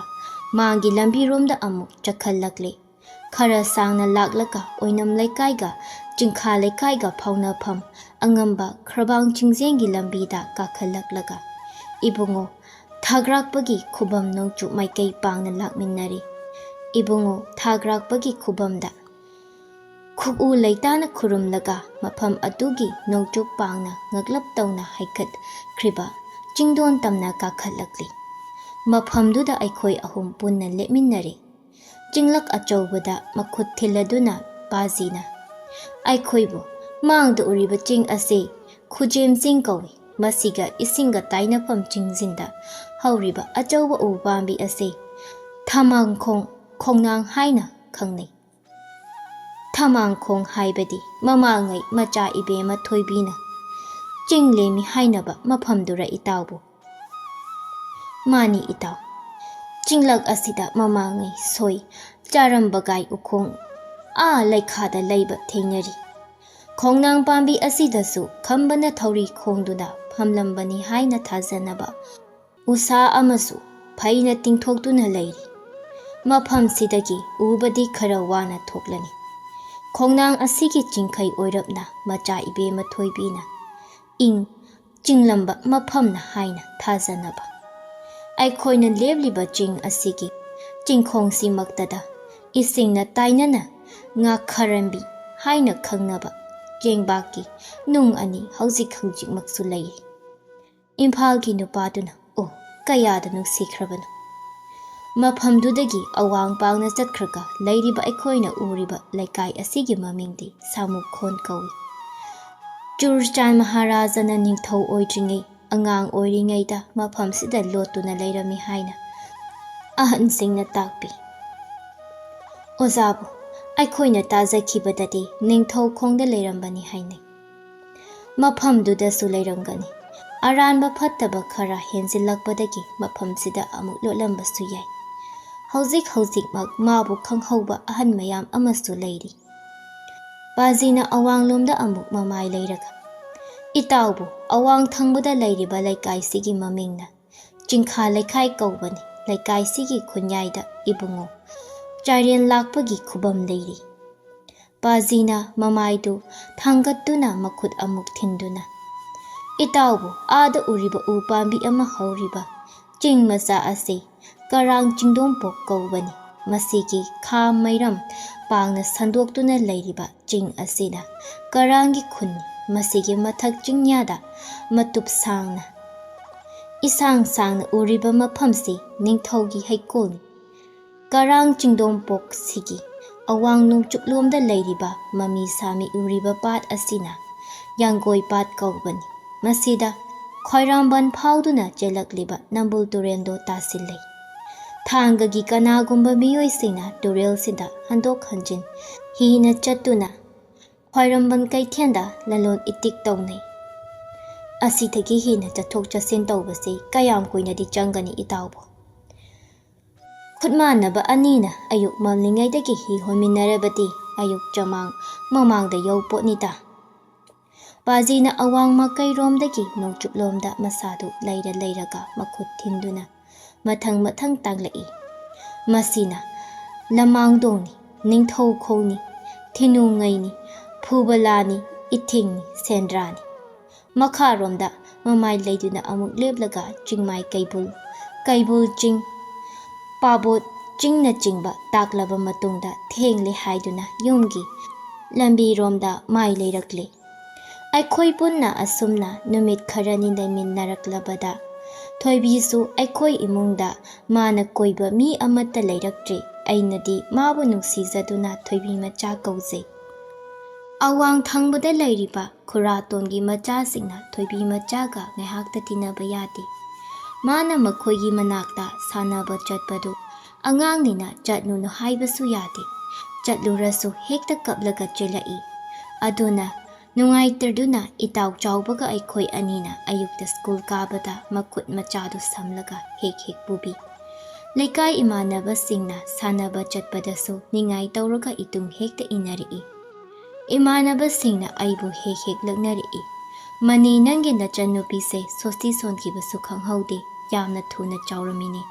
ꯃꯥꯡꯒꯤ ꯂꯝꯕꯤꯔꯣꯝꯗ ꯑꯃꯨꯛ ꯆꯠꯈꯠꯂꯛꯂꯤ꯫ ꯈꯔ ꯁꯥꯡꯅ ꯂꯥꯛꯂꯒ ꯑꯣꯏꯅꯝ ꯂꯩꯀꯥꯏꯒ ꯆꯤꯡꯈꯥ ꯂꯩꯀꯥꯏꯒ ꯐꯥꯎꯅꯐꯝ ꯑꯉꯝꯕ ꯈ꯭ꯔꯕꯥꯡ ꯆꯤꯡꯖꯦꯡꯒꯤ ꯂꯝꯕꯤꯗ ꯀꯥꯈꯠꯂꯛꯂꯒ ꯏꯕꯨꯡꯉꯣ ꯊꯥꯒ꯭ꯔꯥꯛꯄꯒꯤ ꯈꯨꯕꯝ ꯅꯣꯡꯆꯨꯞ ꯃꯥꯏꯀꯩ ꯄꯥꯡꯅ ꯂꯥꯛꯃꯤꯟꯅꯔꯤ꯫ ꯏꯕꯨꯡꯉꯣ ꯊꯥꯒ꯭ꯔꯥꯛꯄꯒꯤ ꯈꯨꯕꯝꯗ ꯈꯨꯛꯎ ꯂꯩꯇꯥꯅ ꯈꯨꯔꯨꯝꯂꯒ ꯃꯐꯝ ꯑꯗꯨꯒꯤ ꯅꯣꯡꯆꯨꯞ ꯄꯥꯡꯅ ꯉꯛꯂꯞ ꯇꯧꯅ ꯍꯥꯏꯒꯠꯈ꯭ꯔꯤꯕ ꯆꯤꯡꯗꯣꯟ ꯇꯝꯅ ꯀꯥꯈꯠꯂꯛꯂꯤ꯫ ꯃꯐꯝꯗꯨꯗ ꯑꯩꯈꯣꯏ ꯑꯍꯨꯝ ꯄꯨꯟꯅ ꯂꯦꯞꯃꯤꯟꯅꯔꯦ꯫ ꯆꯤꯡꯂꯛ ꯑꯆꯧꯕꯗ ꯃꯈꯨꯠ ꯊꯤꯜꯂꯗꯨꯅ ꯄꯥꯖꯤꯅ, "ꯑꯩꯈꯣꯏꯕꯨ ꯃꯥꯡꯗ ꯎꯔꯤꯕ ꯆꯤꯡ ꯑꯁꯤ ꯈꯨꯖꯦꯝ ꯆꯤꯡ ꯀꯧꯏ꯫ ꯃꯁꯤꯒ ꯏꯁꯤꯡꯒ ꯇꯥꯏꯅꯐꯝ ꯆꯤꯡꯁꯤꯟꯗ ꯍꯧꯔꯤꯕ ꯑꯆꯧꯕ ꯎ ꯄꯥꯝꯕꯤ ꯑꯁꯤ ꯊꯃꯥꯡꯈꯣꯡ ꯈꯣꯡꯅꯥꯡ ꯍꯥꯏꯅ ꯈꯪꯅꯩ꯫ ꯊꯃꯥꯡꯈꯣꯡ ꯍꯥꯏꯕꯗꯤ ꯃꯃꯥꯡꯉꯩ ꯃꯆꯥ ꯏꯕꯦꯝꯃ ꯊꯣꯏꯕꯤꯅ ꯆꯤꯡ ꯂꯦꯝꯃꯤ ꯍꯥꯏꯅꯕ ꯃꯐꯝꯗꯨꯔ ꯏꯇꯥꯎꯕꯨ?" "ꯃꯥꯅꯤ ꯏꯇꯥꯎ, ꯆꯤꯡꯂꯛ ꯑꯁꯤꯗ ꯃꯃꯥꯡꯉꯩ ꯁꯣꯏ ꯆꯥꯔꯝꯕꯒꯥꯏ ꯎꯈꯣꯡ ꯑꯥ ꯂꯩꯈꯥꯗ ꯂꯩꯕ ꯊꯦꯡꯅꯔꯤ꯫ ꯈꯣꯡꯅꯥꯡ ꯄꯥꯝꯕꯤ ꯑꯁꯤꯗꯁꯨ ꯈꯝꯕꯅ ꯊꯧꯔꯤ ꯈꯣꯡꯗꯨꯅ ꯐꯝꯂꯝꯕꯅꯤ ꯍꯥꯏꯅ ꯊꯥꯖꯅꯕ ꯎꯁꯥ ꯑꯃꯁꯨ ꯐꯩꯅ ꯇꯤꯡꯊꯣꯛꯇꯨꯅ ꯂꯩꯔꯤ꯫ ꯃꯐꯝꯁꯤꯗꯒꯤ ꯎꯕꯗꯤ ꯈꯔ ꯋꯥꯅ ꯊꯣꯛꯂꯅꯤ꯫ ꯈꯣꯡꯅꯥꯡ ꯑꯁꯤꯒꯤ ꯆꯤꯡꯈꯩ ꯑꯣꯏꯔꯞꯅ ꯃꯆꯥ ꯏꯕꯦꯝꯃ ꯊꯣꯏꯕꯤꯅ ꯏꯪ ꯆꯤꯡꯂꯝꯕ ꯃꯐꯝꯅ ꯍꯥꯏꯅ ꯊꯥꯖꯅꯕ꯫ ꯑꯩꯈꯣꯏꯅ ꯂꯦꯞꯂꯤꯕ ꯆꯤꯡ ꯑꯁꯤꯒꯤ ꯆꯤꯡꯈꯣꯡꯁꯤꯃꯛꯇꯗ ꯏꯁꯤꯡꯅ ꯇꯥꯏꯅꯅ ꯉꯥꯈꯔꯝꯕꯤ ꯍꯥꯏꯅ ꯈꯪꯅꯕ ꯆꯦꯡꯕꯥꯛꯀꯤ ꯅꯨꯡ ꯑꯅꯤ ꯍꯧꯖꯤꯛ ꯍꯧꯖꯤꯛꯃꯛꯁꯨ ꯂꯩꯔꯤ꯫ ꯏꯝꯐꯥꯜꯒꯤ ꯅꯨꯄꯥꯗꯨꯅ, ꯑꯣ, ꯀꯌꯥꯗ ꯅꯨꯡꯁꯤꯈ꯭ꯔꯕꯅꯣ!" ꯃꯐꯝꯗꯨꯗꯒꯤ ꯑꯋꯥꯡ ꯄꯥꯡꯅ ꯆꯠꯈ꯭ꯔꯒ ꯂꯩꯔꯤꯕ ꯑꯩꯈꯣꯏꯅ ꯎꯔꯤꯕ ꯂꯩꯀꯥꯏ ꯑꯁꯤꯒꯤ ꯃꯃꯤꯡꯗꯤ ꯁꯥꯃꯨꯈꯣꯟ ꯀꯧꯏ꯫ ꯆꯨꯔꯆꯥꯟ ꯃꯍꯥꯔꯥꯖꯅ ꯅꯤꯡꯊꯧ ꯑꯣꯏꯗ꯭ꯔꯤꯉꯩ ꯑꯉꯥꯡ ꯑꯣꯏꯔꯤꯉꯩꯗ ꯃꯐꯝꯁꯤꯗ ꯂꯣꯠꯇꯨꯅ ꯂꯩꯔꯝꯃꯤ ꯍꯥꯏꯅ ꯑꯍꯟꯁꯤꯡꯅ ꯇꯥꯛꯄꯤ꯫ ꯑꯣꯖꯥꯕꯨ, ꯑꯩꯈꯣꯏꯅ ꯇꯥꯖꯈꯤꯕꯗꯗꯤ ꯅꯤꯡꯊꯧ ꯈꯣꯡꯗ ꯂꯩꯔꯝꯕꯅꯤ ꯍꯥꯏꯅꯩ꯫ ꯃꯐꯝꯗꯨꯗꯁꯨ ꯂꯩꯔꯝꯒꯅꯤ꯫ ꯑꯔꯥꯟꯕ ꯐꯠꯇꯕ ꯈꯔ ꯍꯦꯟꯖꯤꯜꯂꯛꯄꯗꯒꯤ ꯃꯐꯝꯁꯤꯗ ꯑꯃꯨꯛ ꯂꯣꯠꯂꯝꯕꯁꯨ ꯌꯥꯏ꯫ ꯍꯧꯖꯤꯛ ꯍꯧꯖꯤꯛꯃꯛ ꯃꯥꯕꯨ ꯈꯪꯍꯧꯕ ꯑꯍꯟ ꯃꯌꯥꯝ ꯑꯃꯁꯨ ꯂꯩꯔꯤ꯫ ꯄꯥꯖꯤꯅ ꯑꯋꯥꯡꯂꯣꯝꯗ ꯑꯃꯨꯛ ꯃꯃꯥꯏ ꯂꯩꯔꯒ, "ꯏꯇꯥꯎꯕꯨ, ꯑꯋꯥꯡ ꯊꯪꯕꯗ ꯂꯩꯔꯤꯕ ꯂꯩꯀꯥꯏꯁꯤꯒꯤ ꯃꯃꯤꯡꯅ ꯆꯤꯡꯈꯥ ꯂꯩꯈꯥꯏ ꯀꯧꯕꯅꯤ꯫ ꯂꯩꯀꯥꯏꯁꯤꯒꯤ ꯈꯨꯟꯌꯥꯏꯗ ꯏꯕꯨꯡꯉꯣ ꯆꯥꯏꯔꯦꯟ ꯂꯥꯛꯄꯒꯤ ꯈꯨꯕꯝ ꯂꯩꯔꯤ꯫" ꯄꯥꯖꯤꯅ ꯃꯃꯥꯏꯗꯨ ꯊꯥꯡꯒꯠꯇꯨꯅ ꯃꯈꯨꯠ ꯑꯃꯨꯛ ꯊꯤꯟꯗꯨꯅ, "ꯏꯇꯥꯎꯕꯨ, ꯑꯥꯗ ꯎꯔꯤꯕ ꯎ ꯄꯥꯝꯕꯤ ꯑꯃ ꯍꯧꯔꯤꯕ ꯆꯤꯡ ꯃꯆꯥ ꯑꯁꯤ ꯀꯔꯥꯡ ꯆꯤꯡꯗꯣꯝꯄꯣꯛ ꯀꯧꯕꯅꯤ꯫ ꯃꯁꯤꯒꯤ ꯈꯥ ꯃꯩꯔꯝ ꯄꯥꯡꯅ ꯁꯟꯗꯣꯛꯇꯨꯅ ꯂꯩꯔꯤꯕ ꯆꯤꯡ ꯑꯁꯤꯅ ꯀꯔꯥꯡꯒꯤ ꯈꯨꯟꯅꯤ꯫ ꯃꯁꯤꯒꯤ ꯃꯊꯛ ꯆꯤꯡꯌꯥꯗ ꯃꯇꯨꯞ ꯁꯥꯡꯅ, ꯏꯁꯥꯡ ꯁꯥꯡꯅ ꯎꯔꯤꯕ ꯃꯐꯝꯁꯤ ꯅꯤꯡꯊꯧꯒꯤ ꯍꯩꯀꯣꯜꯅꯤ꯫ ꯀꯔꯥꯡ ꯆꯤꯡꯗꯣꯝꯄꯣꯛꯁꯤꯒꯤ ꯑꯋꯥꯡ ꯅꯣꯡꯆꯨꯞꯂꯣꯝꯗ ꯂꯩꯔꯤꯕ ꯃꯃꯤ ꯁꯥꯃꯤ ꯎꯔꯤꯕ ꯄꯥꯠ ꯑꯁꯤꯅ ꯌꯥꯡꯒꯣꯏ ꯄꯥꯠ ꯀꯧꯕꯅꯤ꯫ ꯃꯁꯤꯗ ꯈ꯭ꯋꯥꯏꯔꯝꯕꯟ ꯐꯥꯎꯗꯨꯅ ꯆꯦꯜꯂꯛꯂꯤꯕ ꯅꯝꯕꯨꯜ ꯇꯨꯔꯦꯜꯗꯣ ꯇꯥꯁꯤꯜꯂꯤ꯫ ꯊꯥꯡꯒꯒꯤ ꯀꯅꯥꯒꯨꯝꯕ ꯃꯤꯑꯣꯏꯁꯤꯡꯅ ꯇꯨꯔꯦꯜꯁꯤꯗ ꯍꯟꯗꯣꯛ ꯍꯟꯖꯤꯟ ꯍꯤꯅ ꯆꯠꯇꯨꯅ ꯈ꯭ꯋꯥꯏꯔꯝꯕꯟ ꯀꯩꯊꯦꯜꯗ ꯂꯂꯣꯟ ꯏꯇꯤꯛ ꯇꯧꯅꯩ꯫ ꯑꯁꯤꯗꯒꯤ ꯍꯦꯟꯅ ꯆꯠꯊꯣꯛ ꯆꯠꯁꯤꯟ ꯇꯧꯕꯁꯤ ꯀꯌꯥꯝ ꯀꯨꯏꯅꯗꯤ ꯆꯪꯒꯅꯤ, ꯏꯇꯥꯎꯕꯨ?" "ꯈꯨꯠ ꯃꯥꯟꯅꯕ ꯑꯅꯤꯅ ꯑꯌꯨꯛ ꯃꯝꯂꯤꯉꯩꯗꯒꯤ ꯍꯤ ꯍꯣꯟꯃꯤꯟꯅꯔꯕꯗꯤ ꯑꯌꯨꯛ ꯆꯃꯥꯡ ꯃꯃꯥꯡꯗ ꯌꯧꯄꯣꯠꯅꯤꯗ꯫" ꯄꯥꯖꯤꯅ ꯑꯋꯥꯡ ꯃꯥꯏꯀꯩꯔꯣꯝꯗꯒꯤ ꯅꯣꯡꯆꯨꯞꯂꯣꯝꯗ ꯃꯁꯥꯗꯨ ꯂꯩꯔ ꯂꯩꯔꯒ ꯃꯈꯨꯠ ꯊꯤꯟꯗꯨꯅ ꯃꯊꯪ ꯃꯊꯪ ꯇꯥꯛꯂꯛꯏ꯫ "ꯃꯁꯤꯅ ꯂꯃꯥꯡꯗꯣꯡꯅꯤ, ꯅꯤꯡꯊꯧꯈꯣꯡꯅꯤ, ꯊꯤꯅꯨꯉꯩꯅꯤ, ꯐꯨꯕꯂꯥꯅꯤ, ꯏꯊꯤꯡꯅꯤ, ꯁꯦꯟꯗ꯭ꯔꯥꯅꯤ꯫" ꯃꯈꯥꯔꯣꯝꯗ ꯃꯃꯥꯏ ꯂꯩꯗꯨꯅ ꯑꯃꯨꯛ ꯂꯦꯞꯂꯒ ꯆꯤꯡꯃꯥꯏ ꯀꯩꯕꯨꯜ, ꯀꯩꯕꯨꯜ ꯆꯤꯡ, ꯄꯥꯕꯣꯠ ꯆꯤꯡꯅꯆꯤꯡꯕ ꯇꯥꯛꯂꯕ ꯃꯇꯨꯡꯗ ꯊꯦꯡꯂꯦ ꯍꯥꯏꯗꯨꯅ ꯌꯨꯝꯒꯤ ꯂꯝꯕꯤꯔꯣꯝꯗ ꯃꯥꯏ ꯂꯩꯔꯛꯂꯦ꯫ ꯑꯩꯈꯣꯏ ꯄꯨꯟꯅ ꯑꯁꯨꯝꯅ ꯅꯨꯃꯤꯠ ꯈꯔꯅꯤ ꯂꯩꯃꯤꯟꯅꯔꯛꯂꯕꯗ ꯊꯣꯏꯕꯤꯁꯨ ꯑꯩꯈꯣꯏ ꯏꯃꯨꯡꯗ ꯃꯥꯅ ꯀꯣꯏꯕ ꯃꯤ ꯑꯃꯠꯇ ꯂꯩꯔꯛꯇ꯭ꯔꯦ꯫ ꯑꯩꯅꯗꯤ ꯃꯥꯕꯨ ꯅꯨꯡꯁꯤꯖꯗꯨꯅ ꯊꯣꯏꯕꯤ ꯃꯆꯥ ꯀꯧꯖꯩ꯫ ꯑꯋꯥꯡ ꯊꯪꯕꯗ ꯂꯩꯔꯤꯕ ꯈꯨꯔꯥꯇꯣꯟꯒꯤ ꯃꯆꯥꯁꯤꯡꯅ ꯊꯣꯏꯕꯤ ꯃꯆꯥꯒ ꯉꯥꯏꯍꯥꯛꯇ ꯇꯤꯟꯅꯕ ꯌꯥꯗꯦ꯫ ꯃꯥꯅ ꯃꯈꯣꯏꯒꯤ ꯃꯅꯥꯛꯇ ꯁꯥꯟꯅꯕ ꯆꯠꯄꯗꯨ ꯑꯉꯥꯡꯅꯤꯅ ꯆꯠꯂꯨꯅꯨ ꯍꯥꯏꯕꯁꯨ ꯌꯥꯗꯦ꯫ ꯆꯠꯂꯨꯔꯁꯨ ꯍꯦꯛꯇ ꯀꯞꯂꯒ ꯆꯦꯜꯂꯛꯏ꯫ ꯑꯗꯨꯅ ꯅꯨꯡꯉꯥꯏꯇꯗꯨꯅ ꯏꯇꯥꯎ ꯆꯥꯎꯕꯒ ꯑꯩꯈꯣꯏ ꯑꯅꯤꯅ ꯑꯌꯨꯛꯇ ꯁ꯭ꯀꯨꯜ ꯀꯥꯕꯗ ꯃꯈꯨꯠ ꯃꯆꯥꯗꯨ ꯁꯝꯂꯒ ꯍꯦꯛ ꯍꯦꯛ ꯄꯨꯕꯤ꯫ ꯂꯩꯀꯥꯏ ꯏꯃꯥꯟꯅꯕꯁꯤꯡꯅ ꯁꯥꯟꯅꯕ ꯆꯠꯄꯗꯁꯨ ꯅꯤꯡꯉꯥꯏ ꯇꯧꯔꯒ ꯏꯇꯨꯡ ꯍꯦꯛꯇ ꯏꯟꯅꯔꯛꯏ꯫ ꯏꯃꯥꯟꯅꯕꯁꯤꯡꯅ ꯑꯩꯕꯨ ꯍꯦꯛ ꯍꯦꯛ ꯂꯛꯅꯔꯛꯏ꯫ "ꯃꯅꯤ, ꯅꯪꯒꯤ ꯅꯆꯟꯅꯨꯄꯤꯁꯦ ꯁꯣꯁꯇꯤ ꯁꯣꯟꯈꯤꯕꯁꯨ ꯈꯪꯍꯧꯗꯦ, ꯌꯥꯝꯅ ꯊꯨꯅ ꯆꯥꯎꯔꯝꯃꯤꯅꯦ"